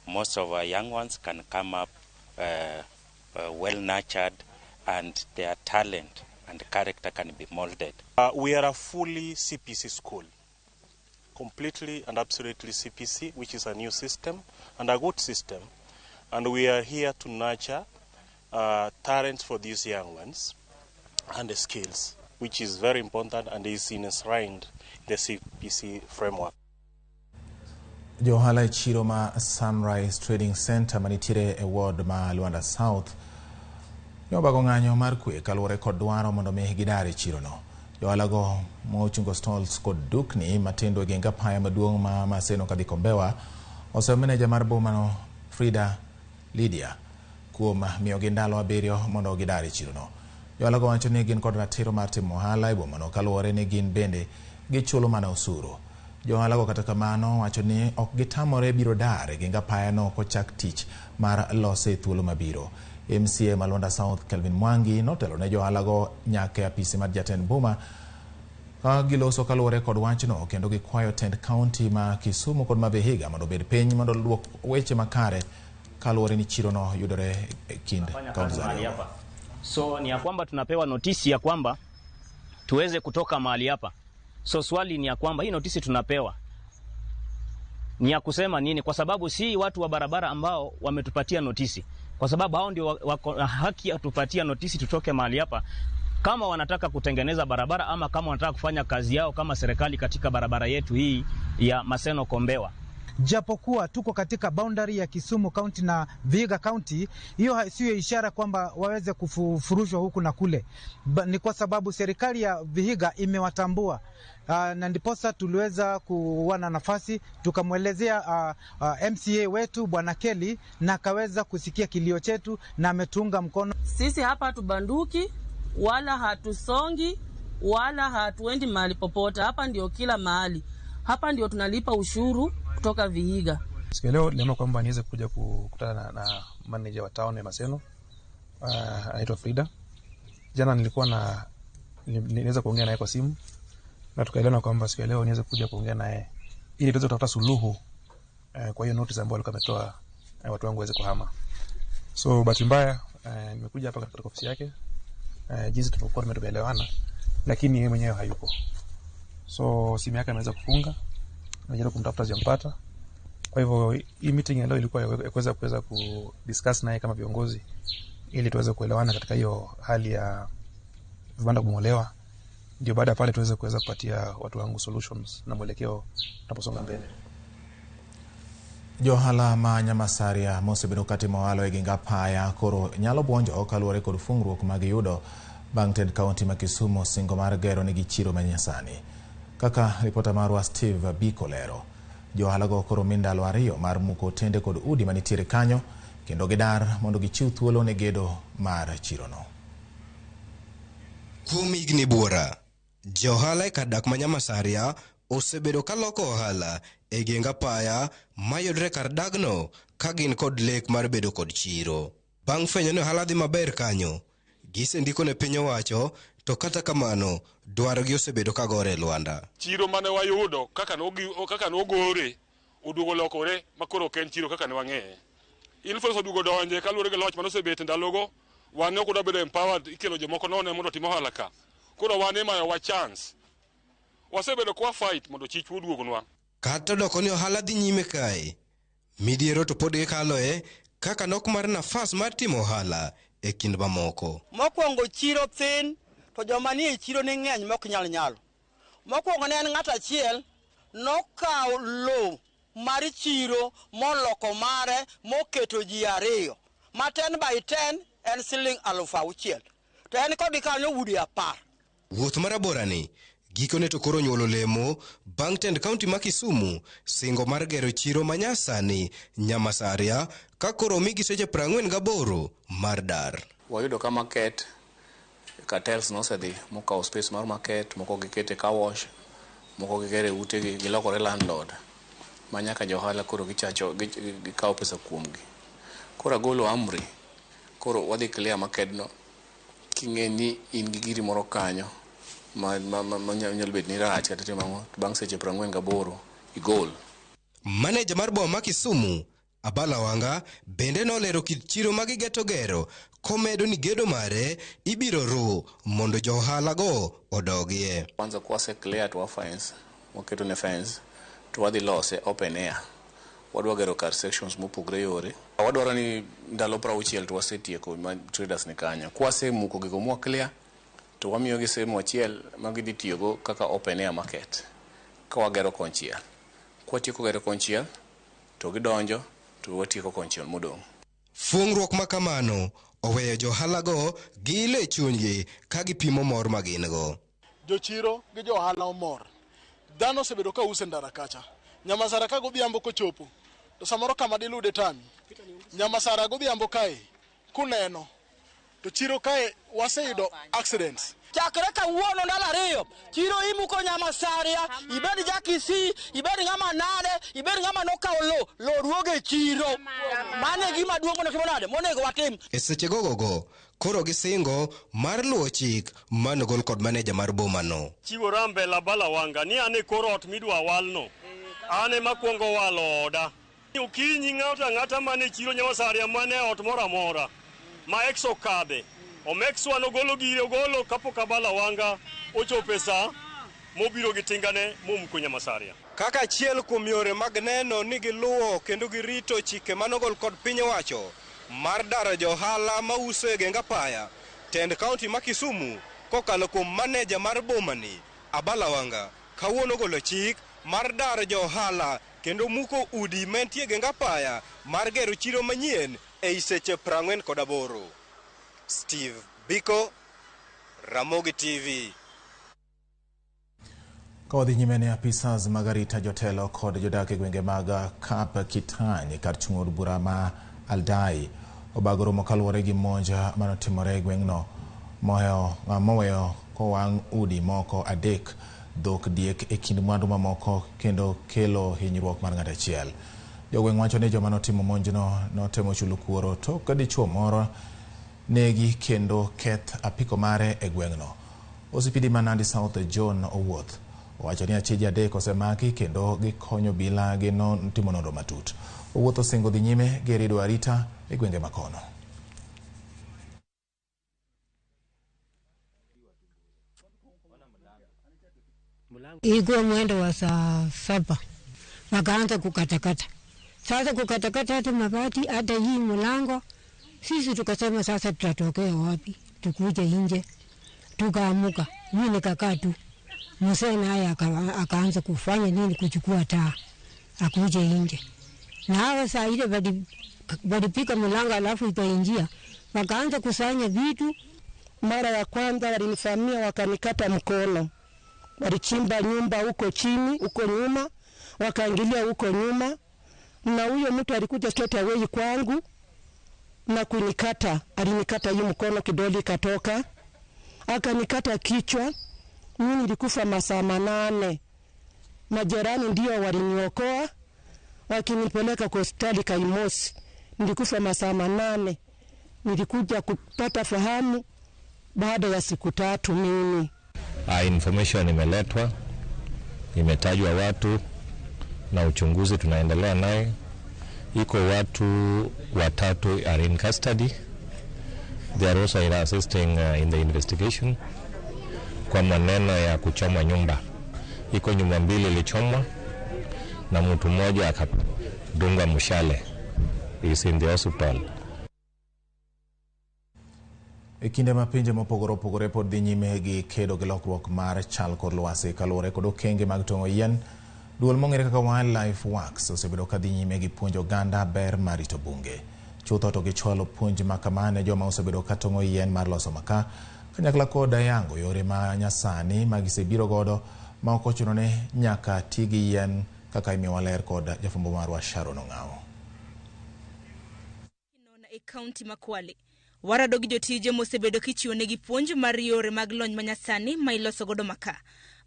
most of our young ones can come up well nurtured and their talent and character can be molded. We are a fully CPC school, completely and absolutely CPC, which is a new system and a good system. And we are here to nurture talents for these young ones and the skills, which is very important and is enshrined in the CPC framework. Jo ohala e chiro ma Sunrise Trading Center manitiere e ward ma Luanda South ne obago ng'anyo mar kwe kaluwore kod dwaro mondo mi gidar e chirono. Jo ohalago mochungo stalls kod dukni matindo e geng apaya maduong' ma Maseno kadhi Kombewa oseyo meneja mar bomano Frida Lydia kuom miyogi ndalo 7 mondo gidar e chirono. Jo ohalago wacho ni gin kod ratiro mar timo ohala e bomano kaluwore ni gin bende gichulo mana osuru. Jo ohalago kata kamano wacho ni ok gitamore biro dar e geng apaya no kochak tich mar lose e thuolo mabiro. MCA ma Luanda South Kelvin Mwangi notelo ne jo ohalago nyaka e apisi mar jatend boma ka giloso kaluwore kod wachno kendo gikwayo tend kaunti ma Kisumu kod ma Vihiga mondo obed piny mondo luok weche makare kaluwore ni chirono yudore e kind kaunti ariyo. So ni ya kwamba tunapewa notisi ya kwamba tuweze kutoka mahali hapa. So swali ni ya kwamba hii notisi tunapewa ni ya kusema nini? Kwa sababu si watu wa barabara ambao wametupatia notisi, kwa sababu hao ndio wako haki ya kutupatia notisi tutoke mahali hapa, kama wanataka kutengeneza barabara ama kama wanataka kufanya kazi yao kama serikali katika barabara yetu hii ya Maseno Kombewa. Japokuwa tuko katika boundary ya Kisumu County na Vihiga County, hiyo siyo ishara kwamba waweze kufurushwa huku na kule. Ni kwa sababu serikali ya Vihiga imewatambua, na ndiposa tuliweza kuwa na nafasi tukamwelezea MCA wetu Bwana Kelly, na akaweza kusikia kilio chetu na ametuunga mkono. Sisi hapa hatubanduki wala hatusongi wala hatuendi mahali popote. Hapa ndio kila mahali, hapa ndio tunalipa ushuru kutoka Vihiga. Siku ya leo niliamua kwamba niweze kuja kukutana na manager wa town ya Maseno, anaitwa Frida. Jana nilikuwa na niliweza kuongea naye kwa simu na tukaelewana kwamba siku ya leo niweze kuja kuongea naye ili tuweze kutafuta suluhu kwa hiyo notice ambayo alikuwa ametoa, watu wangu waweze kuhama. So bahati mbaya nimekuja hapa katika ofisi yake, jinsi tulivyokuwa tumeelewana, lakini yeye mwenyewe hayupo. So simu yake ameweza kufunga, najaribu kumtafuta sijampata. Kwa hivyo hii meeting ya leo ilikuwa ya kuweza kudiscuss naye kama viongozi ili tuweze kuelewana katika hiyo hali ya vibanda kubomolewa, ndio baada ya pale tuweze kuweza kupatia watu wangu solutions na mwelekeo tunaposonga mbele. Johala ma Nyamasaria mosebedo katimo ohala e gweng' apaya koro nyalo buonjo kaluwore kod fungruok magiyudo bang' tend kaunti ma Kisumu singo mar gero negi chiro manyasani. Kaka ripota marwa Steve Biko lero, johala go koro mi ndalo 2 mar muko otende kod udi manitiere kanyo kendo gidar mondo gichiw thuolo ne gedo mar chirono. Kuom higni buora, johala e kar dak ma Nyamasaria osebedo ka loko ohala e gweng' apaya mayudore kar dagno ka gin kod lek mar bedo kod chiro. Bang' fwenyo ni ohala dhi maber kanyo, gisendiko ne piny owacho, to kata kamano dwarogi osebedo ka gore e lwanda. Chiro mane wayudo kaka nogore oduogo lokore makoro ok en chiro kaka ne wang'eye. Influence oduogo donje kaluwore gi loch manosebet ndalogo, wan ok wadwa bedo empowered, ikelo jomoko none mondo otim ohala ka. Koro wan imayowa chance. Wasebedo kwa fight mondo chichwa oduognwa. Kata odoko ni ohala dhi nyime kae, midhiero to pod gikaloe kaka nok mar nafas mar timo ohala e kind mamoko. Mokwongo chiro thin, to joma nie chiro ne ng'eny mok nyal nyalo. Mokwongo ne en ng'at achiel nokawo lowo mar chiro moloko mare moketo ji 2 ma 10 by 10 en siling 6,000 to en kod kanyo udi 10. Wuoth maraborani gikone to koro nyuolo lemo bang' tend kaunti ma Kisumu singo mar gero chiro manyasani Nyamasaria ka koro omigi seche 48 mar dar. Wayudo ka market cartels nosedhi mokawo space mar market, moko gikete car wash, moko gigere utegi, gilokore landlord ma nyaka johala koro gichacho gikawo pesa kuomgi. Koro agolo amri, koro wadhi clear market no king'e ni in gi giri moro kanyo ma nyalo bet ni rach kata timo ang'o, bang' seche 48 igol. Maneja mar boma ma Kisumu Abala Wanga bende nolero kit chiro ma gigeto gero komedo ni gedo mare ibiro ru mondo johala go odogie. Kwanza kwase clear to fence, waketo ne fence to wadhi lose open air. Wadwa gero kar sections mopogre yore. Wadwaro ni ndalo 60 to wasetieko ma traders ni kanyo. Kwase muko gigo mwa clear to wamiyogi sehemu achiel ma gidhi tiyogo kaka open air market. Ka wagero konchiel. Kwatieko gero konchiel to gidonjo to watieko konchiel modong'. Fungruok ma kamano oweyo johalago gi ilo e chunygi ka gipimo mor ma gin go. Jochiro gi johala omor. Dhano osebedo ka uso e ndara kacha. Nyamasara ka godhiambo kochopo, to samoro kama dilude tami. Nyamasara godhiambo kae, kuneno, to chiro kae waseyudo accidents. Chakre kawuono ndalo 2, chiro imuko Nyamasaria, ibed ja Kisii, ibed ng'ama nade, ibed ng'ama nokawo lo, lo duogo e chiro. Mano e gima duong' monego nade, monego watim. E seche gogogo, koro gisingo mar luwo chik manogol kod maneja mar bomano. Chiwora mbele Abala Wanga ni an e kor ot midwa walno, an ema kwongo walo oda. Okinyi ng'ato ang'ata mane chiro Nyamasaria mane ot moro amora ma ex okadhe Omekswa nogolo gire ogolo kapok Abala Wanga ochopo e sa mobiro gi tingane momko Nyamasaria. Kaka achiel kuom yore mag neno ni giluwo kendo girito chike manogol kod piny owacho mar daro johala mauso e geng apaya, tend kaunti ma Kisumu kokalo kuom maneja mar bomani Abala Wanga kawuono ogolo chik mar daro johala kendo muko udi mantie e geng apaya mar gero chiro manyien ei seche 48. Steve Biko, Ramogi TV. Ka wadhi nyime ne apisas mag arita jotelo kod jodak e gwenge mag Kap Kitany kar chung' od bura ma Aldai obago romo kaluwore gi monj manotimore e gweng'no moweyo kowang' udi moko 3, dhok, diek e kind mwandu mamoko kendo kelo hinyruok mar ng'ato achiel. Jogweng' wacho ni joma notimo monjno notemo chulo kuoro tok dichuo moro negi kendo keth apiko mare e gweng'no. OCPD ma Nandi South John Owuoth owacho ni achije 3 osemaki kendo gikonyo bila gi timo nonro matut. Owuoth osingo dhi nyime gi rido arita e gwenge makono. Ilikuwa mwendo wa saa 7 wakaanza kukatakata. Sasa kukatakata hata mabati hata hii mlango. Sisi tukasema sasa tutatokea wapi? Tukuje nje. Tukaamuka. Mimi nikakaa tu. Mzee naye akaanza kufanya nini, kuchukua taa akuje nje. Na hawa saa ile walipika mlango alafu ikaingia. Wakaanza kusanya vitu. Mara ya kwanza walinifamia wakanikata mkono. Walichimba nyumba huko chini, huko nyuma, wakaingilia huko nyuma. Na huyo mtu alikuja straight away kwangu na kunikata. Alinikata hiyo mkono, kidole katoka. Akanikata kichwa. Mimi nilikufa masaa 8. Majirani ndio waliniokoa wakinipeleka kwa hospitali Kaimosi. Nilikufa masaa 8. Nilikuja kupata fahamu baada ya siku 3 mimi. Information imeletwa, imetajwa watu na uchunguzi tunaendelea naye. Iko watu 3 are in custody. They are also assisting in the investigation. Kwa maneno ya kuchoma nyumba, iko nyumba 2 ilichomwa na mtu mmoja akadungwa mshale. Is in the hospital. E kinde ma pinje mopogore opogore pod dhi nyime gi kedo gi lokruok mar chal kor lwasi kaluwore kod okenge mag tong'o yien, duol mong'ere kaka Wildlife Works osebedo ka dhi nyime gi puonjo oganda ber mar rito bunge. Chutho to gichwalo puonj ma kama ne joma osebedo ka tong'o yien mar loso makaa kanyakla kod yango yore ma nyasani ma gisebiro godo ma ok ochuno ni nyaka ti gi yien kaka imiyowa ler kod jafwambo marwa Sharon Ong'awo. E kaunti ma Kwale warado gi jotije mosebedo kichiwonegi puonj mar yore mag lony manyasani ma iloso godo makaa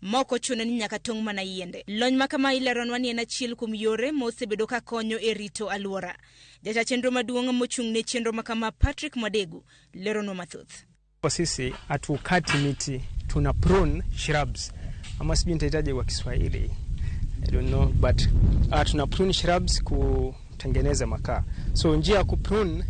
ma ok ochuno ni nyaka tong' mana yiende. Lony ma kama ileronwa ni en achiel kuom yore mosebedo ka konyo e rito alwora. Jata chenro maduong' mochung' ne chenro ma kama Patrick Mwadegu leronwa mathoth. Sisi hatukati miti, tuna prune shrubs, ama sijui nitahitaji kwa Kiswahili, I don't know, but tuna prune shrubs kutengeneza makaa. So njia ya kuprune,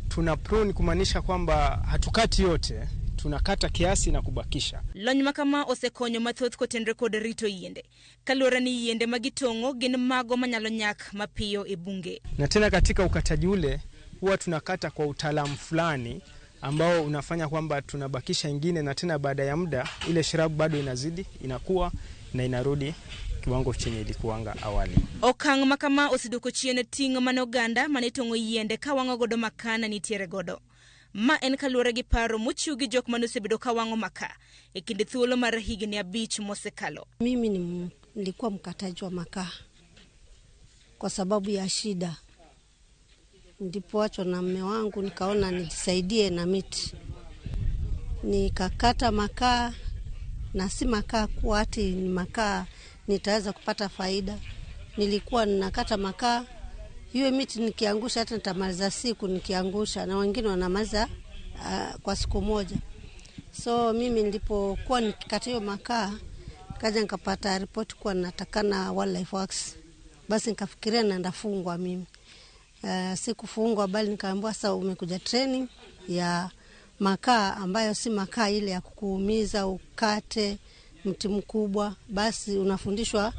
tuna prune kumaanisha kwamba hatukati yote, tunakata kiasi na kubakisha. Lony ma kama osekonyo mathoth kotenre kod rito yiende. Kaluwore ni yiende ma gitong'o gin mago manyalo nyak mapiyo e bunge. Na tena katika ukataji ule huwa tunakata kwa utaalamu fulani ambao unafanya kwamba tunabakisha ingine, na tena baada ya muda ile shrub bado inazidi inakuwa na inarudi kiwango chenye ilikuwanga awali. Okang' ma kama oseduoko chien ting' mane oganda mane tong'o yiende ka wang'o godo makaa na nitiere godo. Ma en kaluwore gi paro mochiw gi jok mane osebedo ka wang'o makaa e kind thuolo mar higni 5 mosekalo. Mimi nilikuwa mkataji wa makaa kwa sababu ya shida. Nilipoachwa na mume wangu nikaona nijisaidie na miti. Nikakata makaa, na si makaa kuwa ati ni makaa nitaweza kupata faida. Nilikuwa ninakata makaa, hiyo miti nikiangusha hata nitamaliza siku nikiangusha, na wengine wanamaliza kwa siku moja. So mimi nilipokuwa nikikata hiyo makaa, kaja nikapata report kuwa natakana Wildlife Works. Basi nikafikiria naenda fungwa mimi. Sikufungwa bali nikaambiwa sasa umekuja training ya makaa ambayo si makaa ile ya kukuumiza ukate mti mkubwa, basi unafundishwa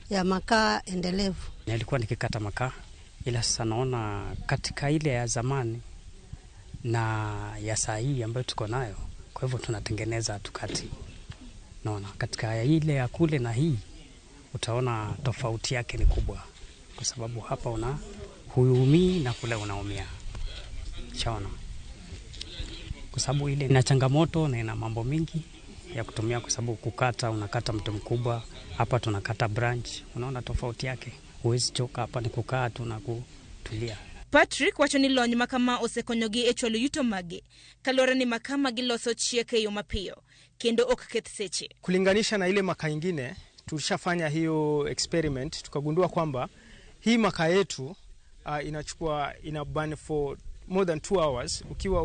ya makaa endelevu. Nilikuwa nikikata makaa, ila sasa naona katika ile ya zamani na ya saa hii ambayo tuko nayo, kwa hivyo tunatengeneza hatukati. Naona katika ile ya kule na hii utaona tofauti yake ni kubwa, kwa sababu hapa una huumii na kule unaumia. Shaona, kwa sababu ile ina changamoto na ina mambo mingi ya kutumia, kwa sababu kukata, unakata mti mkubwa, hapa tunakata branch. Unaona tofauti yake, huwezi choka, hapa ni kukaa tu na kutulia. Patrick wacho ni lony makama osekonyogi e chwalo yuto mage kaluwore ni makaa ma giloso chiek e yo mapiyo kendo ok keth seche. Kulinganisha na ile makaa ingine, tulishafanya hiyo experiment tukagundua kwamba hii makaa yetu inachukua ina burn for more than 2 hours ukiwa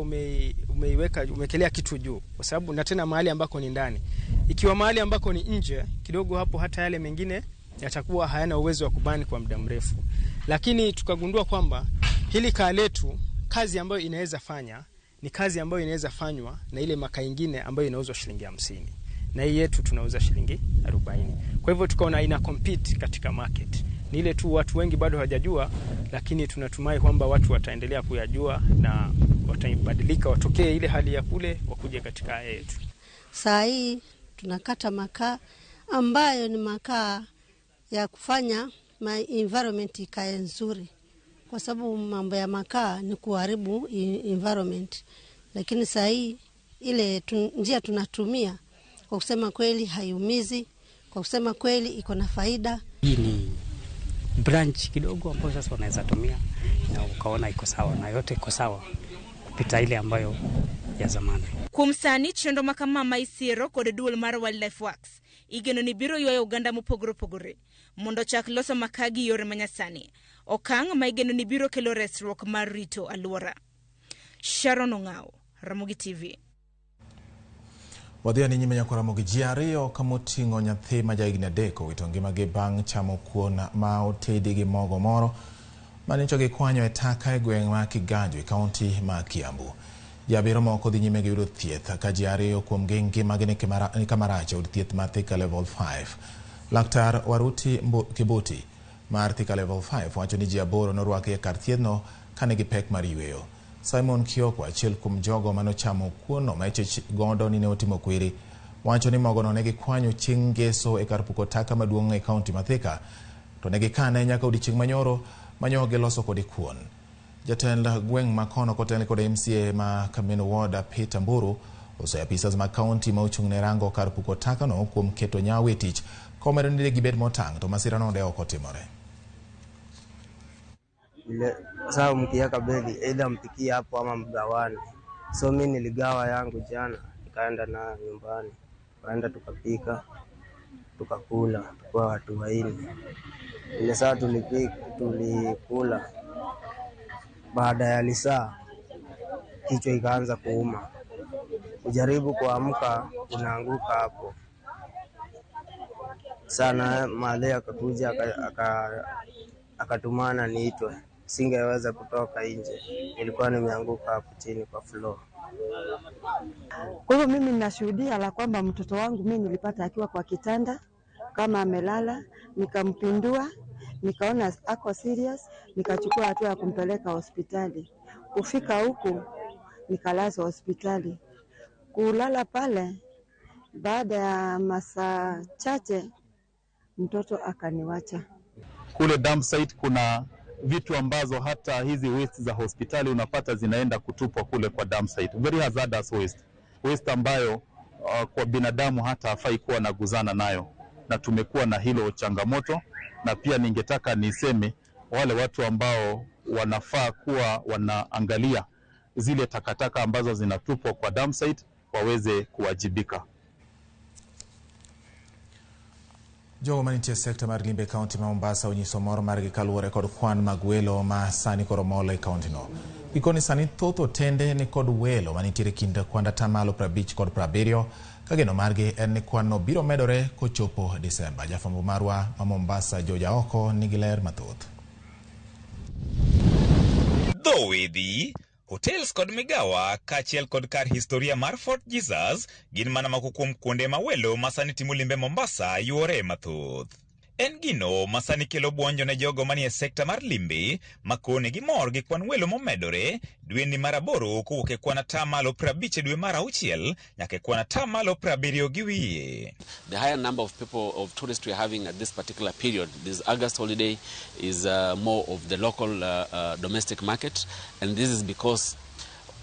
umeiweka umekelea kitu juu, kwa sababu na tena mahali ambako ni ndani. Ikiwa mahali ambako ni nje kidogo, hapo hata yale mengine yatakuwa hayana uwezo wa kubani kwa muda mrefu. Lakini tukagundua kwamba hili kaa letu kazi ambayo inaweza fanya ni kazi ambayo inaweza fanywa na ile makaa ingine ambayo inauzwa shilingi 50, na hii yetu tunauza shilingi 40. Kwa hivyo tukaona ina compete katika market. Ni ile tu watu wengi bado hawajajua, lakini tunatumai kwamba watu wataendelea kuyajua na wataibadilika, watokee ile hali ya kule wakuje katika haya yetu. Saa hii tunakata makaa ambayo ni makaa ya kufanya ma environment ikae nzuri, kwa sababu mambo ya makaa ni kuharibu environment. Lakini saa hii ile njia tunatumia, kwa kusema kweli haiumizi, kwa kusema kweli iko na faida. Hii ni branch kidogo ambayo sasa unaweza tumia na ukaona iko sawa, na yote iko sawa kupita ile ambayo ya zamani. Kuom sani chenro ma kama ma isiero kod duol mar Wildlife Works igeno ni biro ywayo oganda mopogore opogore mondo ochak loso makaa gi yore manyasani, okang' ma igeno ni biro kelo resruok mar rito alwora. Sharon Ong'ao, Ramogi TV. Wadhi ni nyime nyako Ramogi. Ji ariyo kamoting'o nyathi ma jahigni 3 owito ngimagi bang' chamo kuon ma otedi gi mogo moro manyocha gikwanyo e taka e gweng' ma Kiganjo e kaunti ma Kiambu. Ji abiriyo moko dhi nyime gi yudo thieth ka ji ariyo kuomgi ngimagi ni kama rach e od thieth ma Thika Level 5. Laktar Waruti Kibuti mar Thika Level 5 wacho ni ji 8 norwaki e kar thiethno kane gi pek mar yweyo. Simon Kioko, achiel kuom jogo manochamo kuono ma ichich godo ni ne otimo kwiri, wacho ni mogono ne gikwanyo chieng' ngeso e kar puko taka maduong' e kaunti ma Thika, to ne gikane nyaka odiechieng' manyoro manyo giloso kode kuon. Jatend gweng' ma kono kotelne kod MCA ma Kameno Ward Peter Mburu oseyo apisas mag kaunti ma ochung' ne rango kar puko takano kuom keto nyawo e tich, komedo ni gibed motang' to masirano de ok otimore. Sasa mkiweka beli either mpikie hapo ama mgawane. So mimi niligawa yangu jana, nikaenda na nyumbani, tukaenda tukapika, tukakula, tukawa watu wanne. Ile saa tulipika, tulikula. Baada ya lisaa kichwa ikaanza kuuma. Ujaribu kuamka unaanguka hapo. Sana madhe akakuja akatumana niitwe. Singeweza kutoka nje, nilikuwa nimeanguka hapo chini kwa floor. Kwa hivyo mimi ninashuhudia la kwamba mtoto wangu mimi nilipata akiwa kwa kitanda kama amelala, nikampindua, nikaona ako serious, nikachukua hatua ya kumpeleka hospitali. Kufika huku nikalazwa hospitali. Kulala pale, baada ya masaa chache mtoto akaniwacha. Kule dump site kuna vitu ambazo hata hizi waste za hospitali unapata zinaenda kutupwa kule kwa dump site. Very hazardous waste. Waste ambayo kwa binadamu hata hafai kuwa naguzana nayo. Na tumekuwa na hilo changamoto. Na pia ningetaka niseme wale watu ambao wanafaa kuwa wanaangalia zile takataka ambazo zinatupwa kwa dump site waweze kuwajibika. Jogo manitie sekta mar limbe kaunti ma Mombasa onyiso mor margi kaluwore kod kwan mag welo ma sani koro mol e kaunti no. Gikone sani thoth otende ni kod welo manitiere kind kwand atamalo 50 kod 70 ka geno margi en ni kwan no biro medore kochopo Disemba. Jafwambo marwa ma Mombasa George Aoko nigi ler mathoth. Dhowedhi Hotels kod migawa kaachiel kod kar historia mar Fort Jesus gin mana moko kuom kuonde ma welo ma sani timo limbe Mombasa yuore mathoth. En gino ma sani kelo buonjo ne jogo manie sekta mar limbe ma koni gimor gi kwan welo momedore dweni mar 8 kowuok e kwan 50% e dwe mar 6 nyaka e kwan 75.5. The higher number of people, of tourists we are having at this particular period, this August holiday, is more of the local domestic market, and this is because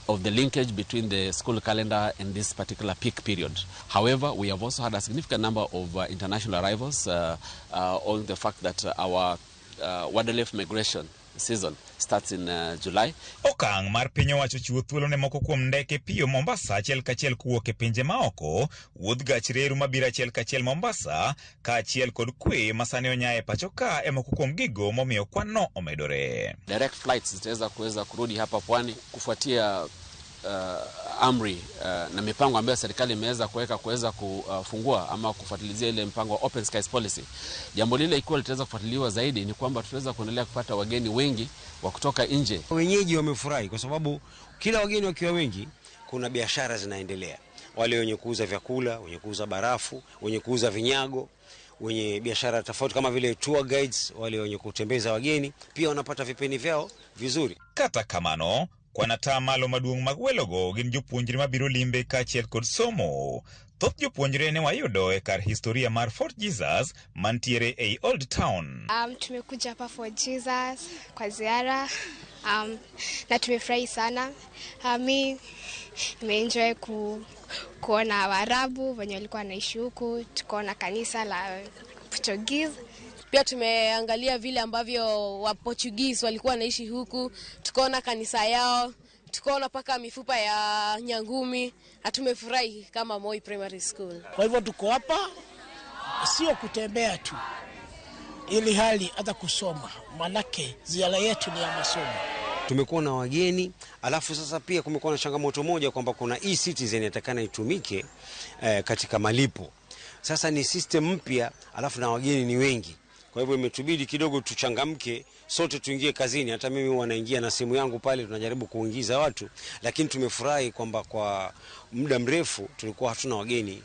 of the linkage between the school calendar and this particular peak period. However, we have also had a significant number of international arrivals on the fact that our wildlife migration season starts in July. Okang' mar piny owacho chiwo thuolo ne moko kuom ndeke piyo Mombasa achiel kachiel kowuok e pinje maoko, wuodh gach reru mabiro achiel kachiel Mombasa, kaachiel kod kwe ma sani onya e pacho ka e moko kuom gigo momiyo kwan no omedore. Direct flights zitaweza kuweza kurudi hapa pwani kufuatia amri na mipango ambayo serikali imeweza kuweka kuweza kufungua ama kufuatilizia ile mpango wa Open Skies Policy. Jambo lile ikiwa litaweza kufuatiliwa zaidi ni kwamba tutaweza kuendelea kupata wageni wengi wa kutoka nje. Wenyeji wamefurahi kwa sababu kila wageni wakiwa wengi kuna biashara zinaendelea. Wale wenye kuuza vyakula, wenye kuuza barafu, wenye kuuza vinyago, wenye biashara tofauti kama vile tour guides, wale wenye kutembeza wageni pia wanapata vipeni vyao vizuri. Kata kamano, kwan atamalo maduong' mag welogo gin jopuonjre mabiro limbe kaachiel kod somo. Thoth jopuonjre ne wayudo e kar historia mar Fort Jesus mantiere ei Old Town. Tumekuja hapa Fort Jesus kwa ziara na tumefurahi sana. Mi nimeenjoy kuona Waarabu wenye walikuwa wanaishi huku, tukaona kanisa la Portuguese. Pia tumeangalia vile ambavyo wa Portuguese walikuwa wanaishi huku, tukaona kanisa yao, tukaona paka mifupa ya nyangumi na tumefurahi kama Moi Primary School. Kwa hivyo tuko hapa sio kutembea tu, ili hali hata kusoma, manake ziara yetu ni ya masomo. Tumekuwa na wageni, alafu sasa pia kumekuwa na changamoto moja kwamba kuna e-citizen inatakana itumike katika malipo. Sasa ni system mpya, alafu na wageni ni wengi. Kwa hivyo imetubidi kidogo tuchangamke, sote tuingie kazini. Hata mimi huwa naingia na simu yangu pale, tunajaribu kuingiza watu, lakini tumefurahi kwamba kwa muda mrefu tulikuwa hatuna wageni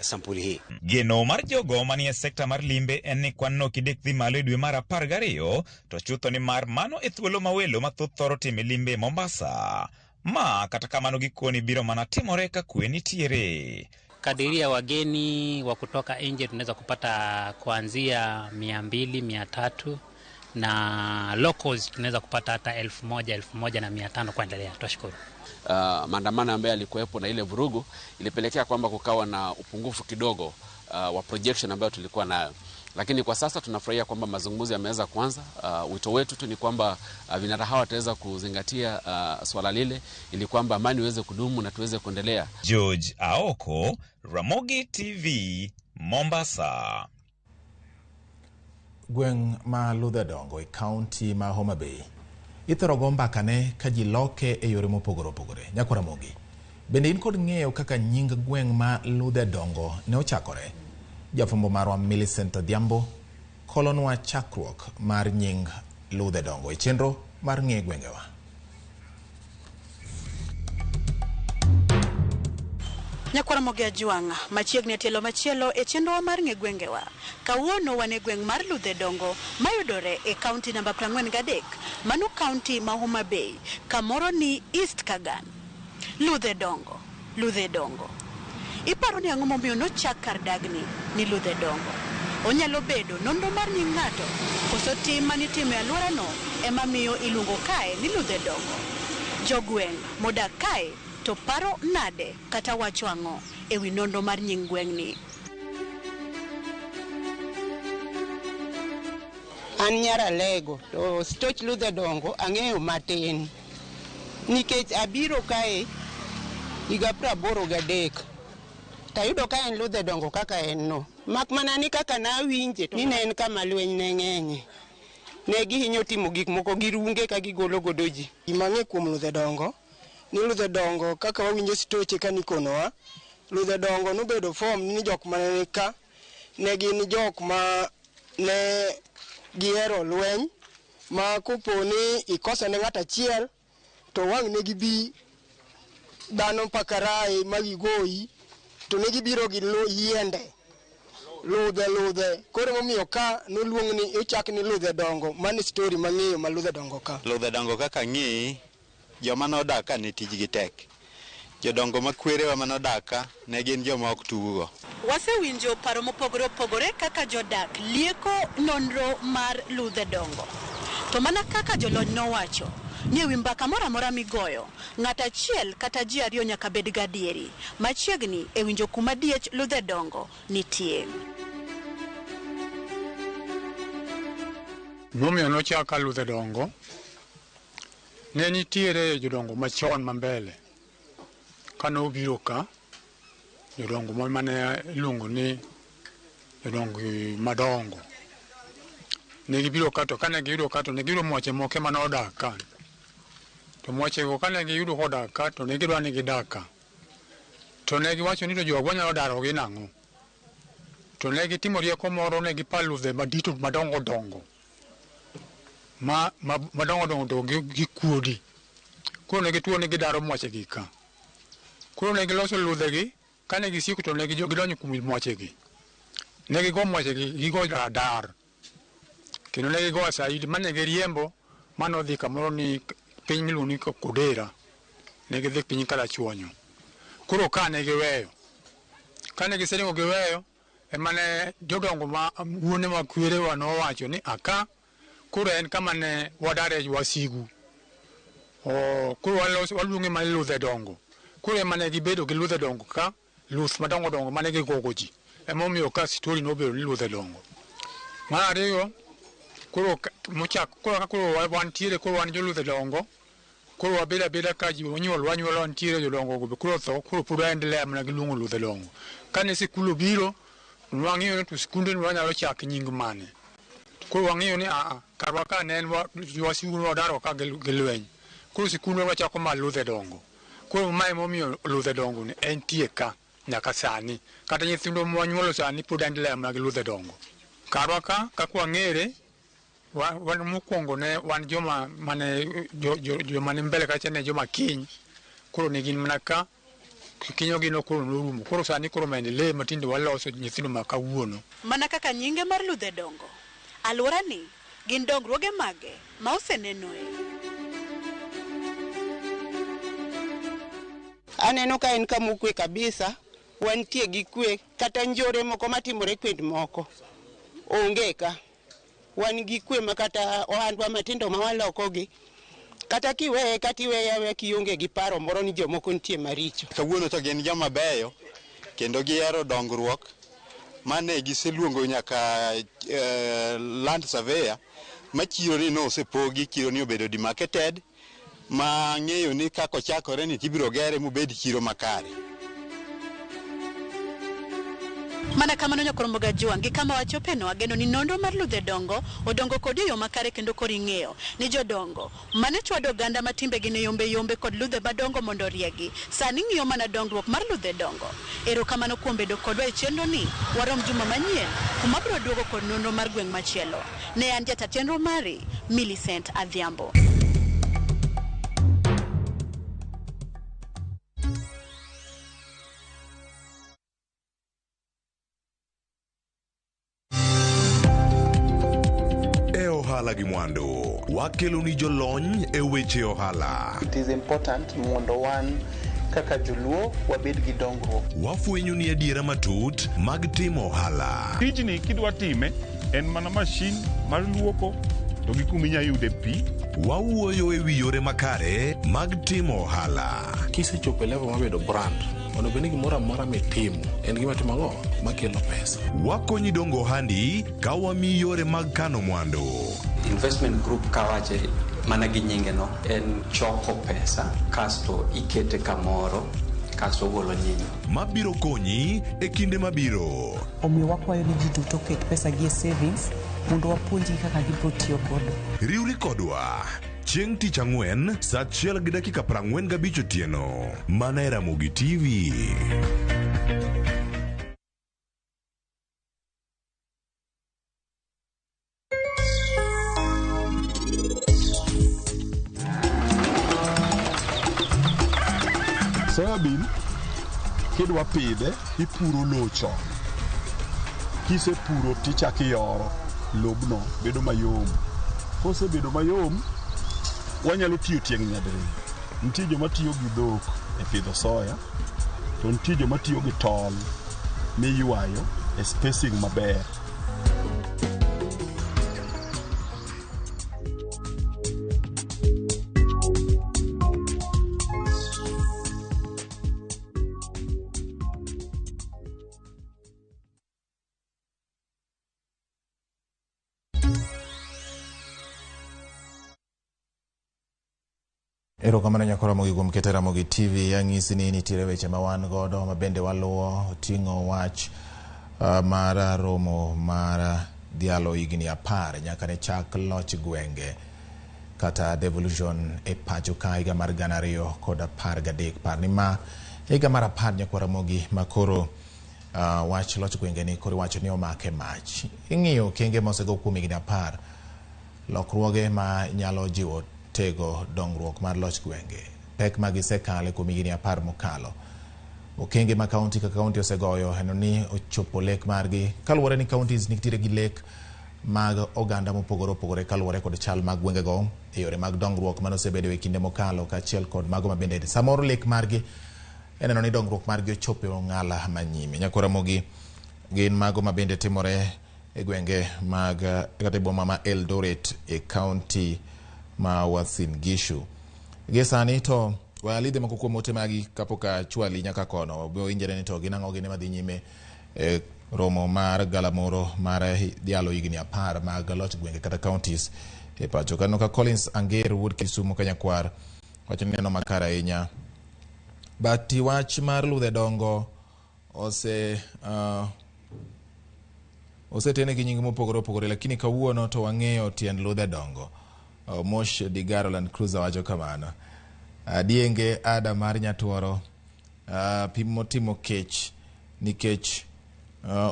sampuli hii. Geno mar jogo manie sekta mar limbe en ni kwan no kidek dhi malo e dwe mar 12, to chutho ni mar mano e thuolo ma welo mathoth thoro time limbe Mombasa. Ma kata kamano gikoni biro mana timore ka kwe nitiere. Kadiria wageni wa kutoka nje tunaweza kupata kuanzia 200, 300 na locals tunaweza kupata hata 1000, 1500 kuendelea. Tunashukuru. Maandamano ambayo yalikuwepo na ile vurugu ilipelekea kwamba kukawa na upungufu kidogo wa projection ambayo tulikuwa nayo. Lakini kwa sasa tunafurahia kwamba mazungumzo yameweza kuanza. Wito wetu tu ni kwamba vinara hawa wataweza kuzingatia swala lile ili kwamba amani iweze kudumu na tuweze kuendelea. George Aoko, Ramogi TV, Mombasa. Gweng' ma Ludhedongo e kaunti ma Homa Bay ithoro go mbakane ka ji loke e yore mopogore opogore. Nyako Ramogi, bende in kod ng'eyo kaka nying gweng' ma Ludhedongo ne ochakore? Jafwambo marwa Millicent Odhiambo kolonwa chakruok mar nying Ludhedongo e chenro mar ng'e gwengewa. Nyakwar Ramogi Ajwang' machiegni e tielo machielo e chenro mar ng'e gwengewa. Kawuono wan e gweng' mar Ludhedongo mayudore e kaunti namba 43, mano kaunti ma Homa Bay, kamoro ni East Kagan. Ludhedongo, Ludhedongo. Iparo ni ang'o momiyo nochak kar dagni ni Ludhedongo? Onyalo bedo nonro mar nying ng'ato, koso tim manitimo e alworano ema miyo iluongo kae ni Ludhedongo. Jogweng' modak kae to paro nade kata wacho ang'o e wi nonro mar nying gweng'ni? An nyar Alego to stoch Ludhedongo ang'eyo matin nikech abiro kae higa 83 tayudo ka en Ludhedongo kaka en no, mak mana ni kaka nawinje ni ne en kama lweny ne ng'enye, ne gihinyo timo gik moko gi runge ka gigolo godo ji. Gima ang'e kuom Ludhedongo ni Ludhedongo kaka wawinjo stoche ka nikonowa, Ludhedongo nobedo form ni jok mane ka ne gin jok ma ne gihero lweny ma kopo ni ikoso ne ng'ato achiel To wang' ne gibi dhano mpaka rae ma gigoyi, to ne gibiro gi yiende. Ludhe ludhe. Koro momiyo ka noluong ni ochak ni Ludhe Dongo. Mano story mang'eyo ma Ludhe Dongo ka. Ludhe Dongo kaka ng'i, joma nodak ka ne tijgi tek. Jodongo ma kwerewa manodak ka ne gin joma ok tuggo. Wasewinjo paro mopogore opogore kaka jodak lieko nonro mar Ludhe Dongo. To mana kaka jolony nowacho, ni ewi mbaka moro amora migoyo, ng'at achiel kata ji ariyo nyaka bed gadieri, machiegni e winjo kuma diech Ludhe Dongo nitie. Gimomiyo nochak Ludhe Dongo, ne nitiere jodongo machon ma mbele. Kane obiro ka, jodongo mane iluongo ni jodongo madongo. Ne gibiro ka to kane giyudo ka to ne giyudo mwache moko mane odak ka. To mwachego kane giyudo kodak ka to ne gidwa ni gidak ka. To ne giwacho ni to jogwa nyalo darogi nang'o. To ne gitimo rieko moro ne gipa ludhe madito madongo dongo. Ma madongo dongo to gi kuodi. Koro ne gituo ni gidaro mwachegi ka. Koro ne giloso ludhegi, kane gisieko to ne gidonjo kuom mwachegi. Ne gigo mwachegi, gigo radar. Kendo ne gigo asaidi mane giriembo manodhi kamoro ni piny miluongo ni Kodera. Ne gidhi piny Karachuonyo. Koro ka ne giweyo. Kane giseringo giweyo, emane jodongo ma wuone ma kwerewa nowacho ni aka koro en kama ne wadare wasigu. Koro waluonge mana Ludhe Dongo. Koro ema ne gibedo gi Ludhe Dongo ka, luth madongo dongo mane gigogo ji. Emomiyo ka story nobedo ni Ludhe Dongo. Mar ariyo, koro mochak koro koro wantiere koro wan jo Ludhe Dongo. Koro wabedo abeda ka ji onyuol wanyuolo wantiere jodongo go koro tho koro pod waendelea mana gi luongo Ludhe Dongo. Kane sikul obiro, nwang'iyo ni to sikunde ni wanyalo chak nying mane. Koro wang'iyo ni karwa ka ne en wasigu wadaro ka gi lweny. Koro sikunde wachako mar Ludhe Dongo. Koro mae momiyo Ludhe Dongo ni entie ka nyaka sani. Kata nyithindo mwanyuolo sani pod endelea mana gi Ludhe Dongo. Karwa ka kaka wang'ere, wan mokwongo ne wan joma mane joma ni mbele kacha ne joma kiny. Koro ne gin mana ka kinyogi no koro norumo. Koro sani koro maendeleo matinde waloso nyithindo ma kawuono. Mana kaka nyinge mar Ludhe Dongo, alwora ni gin dongruoge mage ma osenenoe? Aneno ka en kama okwe kabisa, wantie gi kwe, kata njore moko matimore kwend moko onge ka. Wan gi kwe ma kata ohandwa matindo ma walokogi, kata kiweye kata iweye aweya kionge gi paro moro ni jomoko nitie maricho. Kawuono to gin joma beyo kendo gihero dongruok mane giseluongo nyaka land surveyor ma chiro ni nosepogi, chiro ni obedo demarcated ma ng'eyo ni kaka ochakore ni tibiro gere mobed chiro makare. Mana kamano Nyakoromoga Ojwang', gi kama wachopeno ageno ni nonro mar Ludhe Dongo odongo kodi e yo makare kendo koro ing'eyo ni jodongo mane chwado oganda ma timbegi ne yombe yombe kod ludhe madongo mondo oriegi sani ng'iyo mana dongruok mar Ludhe Dongo. Erokamano kuom bedo kodwa e chenro ni. Warom juma manyien kuma biro duogo kod nonro mar gweng' machielo. Ne an jata chenro mari Millicent Adhiambo. E ohala gi mwandu, wakelo ni jolony e weche ohala. It is important mondo wan kaka joluo wabed gi dongruok. Wafwenyo ni adiera matut mag timo ohala. Tijni kidwa time en mana mashin mar luoko to gi kuma inyalo yude pi. Wawuoyo e wi yore makare mag timo ohala. Kisechopo e level mar bedo brand, onego bed ni gimoro amora mitimo en gima timo ang'o makelo pesa. Wakonyi dongo ohandi ka wamiyi yore mag kano mwandu. Investment group kawache mana gi nyinge no en choko pesa kasto ikete kamoro kasto ogolo nyinyo. Mabiro konyi e kinde mabiro. Omiyo wakwayo ni ji duto oket pesa gi e savings mondo wapuonjgi kaka gibiro tiyo godo. Riwri kodwa chieng' tich ang'wen saa 1:45 otieno mana e Ramogi TV. bean kidwa pidhe ipuro lowo chon. Kisepuro tichako iyoro lobno bedo mayom. Kosebedo mayom, wanyalo tiyo tieng' nyadiriyo. Nitie joma tiyo gi dhok e pidho soya, to nitie joma tiyo gi tol miywayo e spacing maber. Erokamano nyako Ramogi kuom keto Ramogi TV. Anyisi ni nitiere weche ma wan godo ma bende waluwo oting'o wach mar romo mar dhialo higni 10 nyaka ne chak loch gwenge kata devolution e pacho ka higa mar 2013. Par ni ma higa mar 10 nyako Ramogi ma koro wach loch gwenge ni koro iwacho ni omake mach. Ing'iyo okenge mosego kuom higni 10, lokruoge ma nyalo jiwo tego dongruok mar loch gwenge, pek ma gisekale kuom higni 10 mokalo, okenge ma kaunti ka kaunti osegoyo neno ni ochopo lek margi kaluwore ni counties nitiere gi lek mag oganda mopogore opogore kaluwore kod chal mag gwengego e yore mag dongruok mane osebedo e kinde mokalo kaachiel kod mago mabende samoro lek margi eneno ni dongruok margi ochopo e ong'ala manyime. Nyako Ramogi gin mago mabende timore e gwenge mag kata e boma ma Eldoret e kaunti ma Uasin Gishu. Gi sani to walidhe moko kuom ote magi kapok achwali nyaka kono. Winjore ni to gin ang'o gini madhi nyime e romo mar galamoro mar dhialo higni 10 mag loch gwenge kata counties e pacho. Kano ka Collins Anger wuod Kisumu Kanyakwar wacho ni neno makare ahinya. Bati wach mar ludhe dongo osetene gi nying mopogore opogore, lakini kawuono to wang'eyo tiend ludhe dongo. Mosh Digaro Land Cruiser wacho kamano. Adienge ada mar Nyatuoro pim motimo kech nikech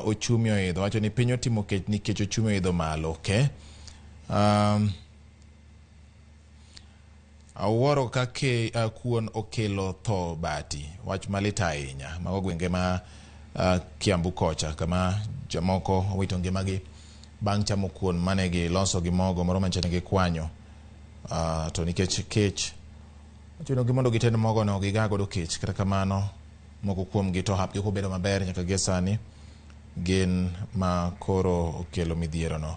ochumi oidho. Wacho ni piny otimo kech nikech ochumi oidho malo. Okay. Awuoro kake kuon okelo tho Bati. Wach malit ahinya. Mago gwenge ma Kiambu kocha kama jomoko owito ngimagi bang' chamo kuon mane giloso gi mogo moro manche gikwanyo. To nikech kech ochunogi mondo gited mogo no giga godo kech. Kata kamano moko kuomgi to hapgi ok obedo maber nyaka gie sani gin ma koro okelo midhiero no.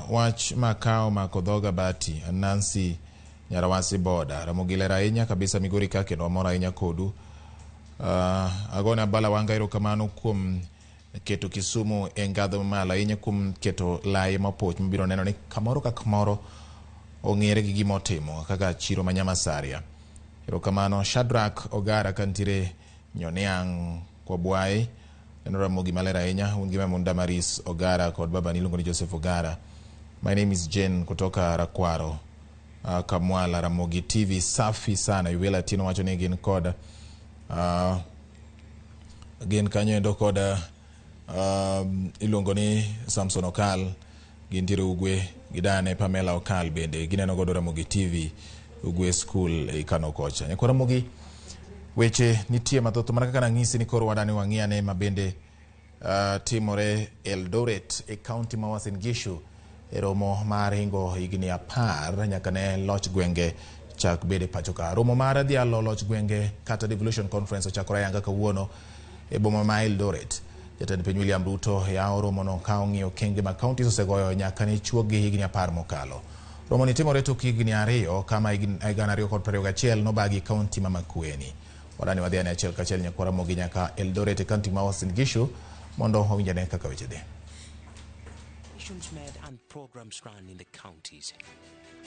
Wach makao mako dhoga Bati Nancy Nyarawasi Boda Ramogi ler ahinya kabisa Migori ka kendo wamor ahinya kodu. Agone Abala Wanga erokamano kuom keto Kisumu e ngadho mamalo ahinya kuom keto lai mapoch mabiro neno ni kamoro ka kamoro ong'ere gi gima otimo kaka chiro ma Nyamasaria. Erokamano Shadrack Ogara kantiere Nyoniang' Kwabwai. Neno Ramogi maler ahinya. Un gi Maimuna Damaris Ogara kod baba niluongo ni Joseph Ogara. My name is Jane kutoka Rakwaro. Kamwala Ramogi TV safi sana. Yuwela Atieno wacho ni gin kod gin kanyo endo kod iluongo ni Samson Okal, gintiere Ugwe gidane Pamela Okal bende gineno godo Ramogi TV Ugwe School e Kano kocha. Nyako Ramogi weche nitie mathoth mana kaka nang'isi ni koro wadani wang'iane ma bende timore Eldoret e kaunti ma Uasin Gishu e romo mar hingo higni 10 nyaka ne loch gwenge chak bede pacho ka. Romo mar dhialo loch gwenge kata devolution conference ochakore ayanga kawuono e boma ma Eldoret. Jatend piny William Ruto yawo romono ka ong'iyo okenge ma counties osegoyo nyaka ne chuogi higni 10 mokalo. Romo ni timore tok higni 2 kama 2021 nobagi kaunti ma Makueni. Wadani wadhi ane achiel kachiel nyakwa Ramogi nyaka Eldoret e kaunti ma Uasin Gishu mondo owinjane kaka weche dhi. Made and programs run in the counties.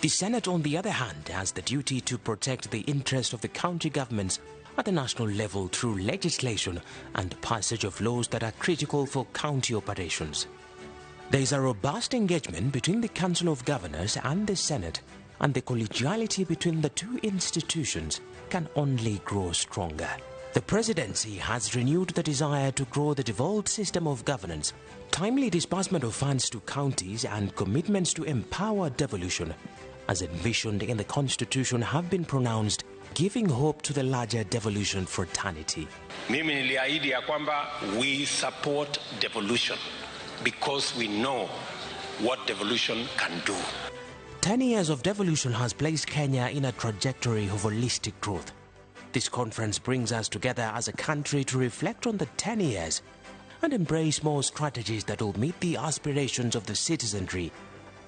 The Senate, on the other hand, has the duty to protect the interest of the county governments at the national level through legislation and passage of laws that are critical for county operations. There is a robust engagement between the Council of Governors and the Senate, and the collegiality between the two institutions can only grow stronger. The presidency has renewed the desire to grow the devolved system of governance, timely disbursement of funds to counties, and commitments to empower devolution as envisioned in the Constitution have been pronounced, giving hope to the larger devolution fraternity. Mimi niliahidi ya kwamba we support devolution because we know what devolution can do. 10 years of devolution has placed Kenya in a trajectory of holistic growth. This conference brings us together as a country to reflect on the 10 years and embrace more strategies that will meet the aspirations of the citizenry,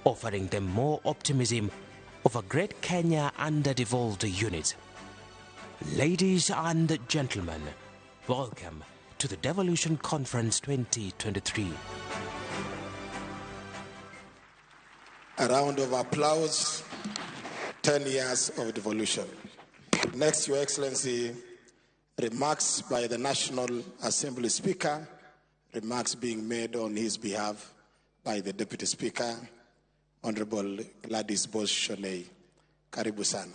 offering them more optimism of a great Kenya under devolved units. Ladies and gentlemen, welcome to the Devolution Conference 2023. A round of applause, 10 years of devolution. Next, Your Excellency, remarks by the National Assembly Speaker, remarks being made on his behalf by the Deputy Speaker, Honorable Gladys Boss Shollei. Karibu sana.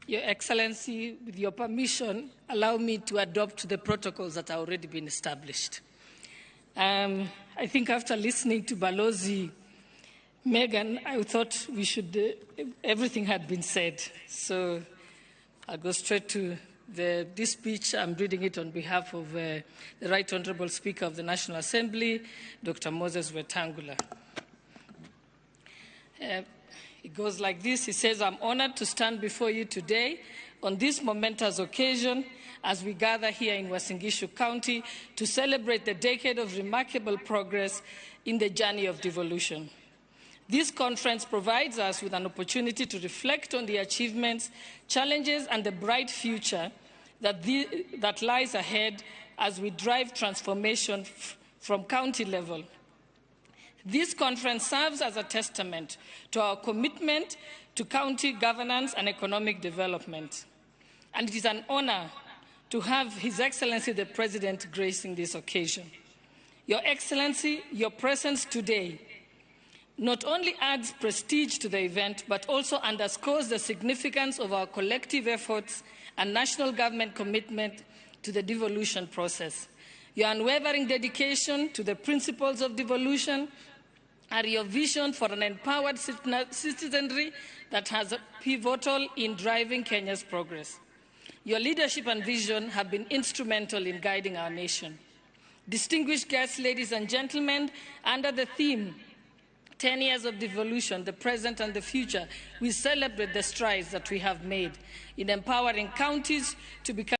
Your Excellency, with your permission, allow me to adopt the protocols that have already been established. I think after listening to Balozi Megan, I thought we should, everything had been said. So I'll go straight to this speech. I'm reading it on behalf of the Right Honorable Speaker of the National Assembly, Dr. Moses Wetangula. It goes like this. He says, I'm honored to stand before you today on this momentous occasion as we gather here in Uasin Gishu County to celebrate the decade of remarkable progress in the journey of devolution. This conference provides us with an opportunity to reflect on the achievements, challenges, and the bright future that lies ahead as we drive transformation from county level. This conference serves as a testament to our commitment to county governance and economic development. And it is an honor to have His Excellency the President gracing this occasion. Your Excellency, your presence today not only adds prestige to the event, but also underscores the significance of our collective efforts and national government commitment to the devolution process. Your unwavering dedication to the principles of devolution are your vision for an empowered citizenry that has a pivotal in driving Kenya's progress. Your leadership and vision have been instrumental in guiding our nation. Distinguished guests, ladies and gentlemen, under the theme, 10 years of devolution, the present and the future, we celebrate the strides that we have made in empowering counties to become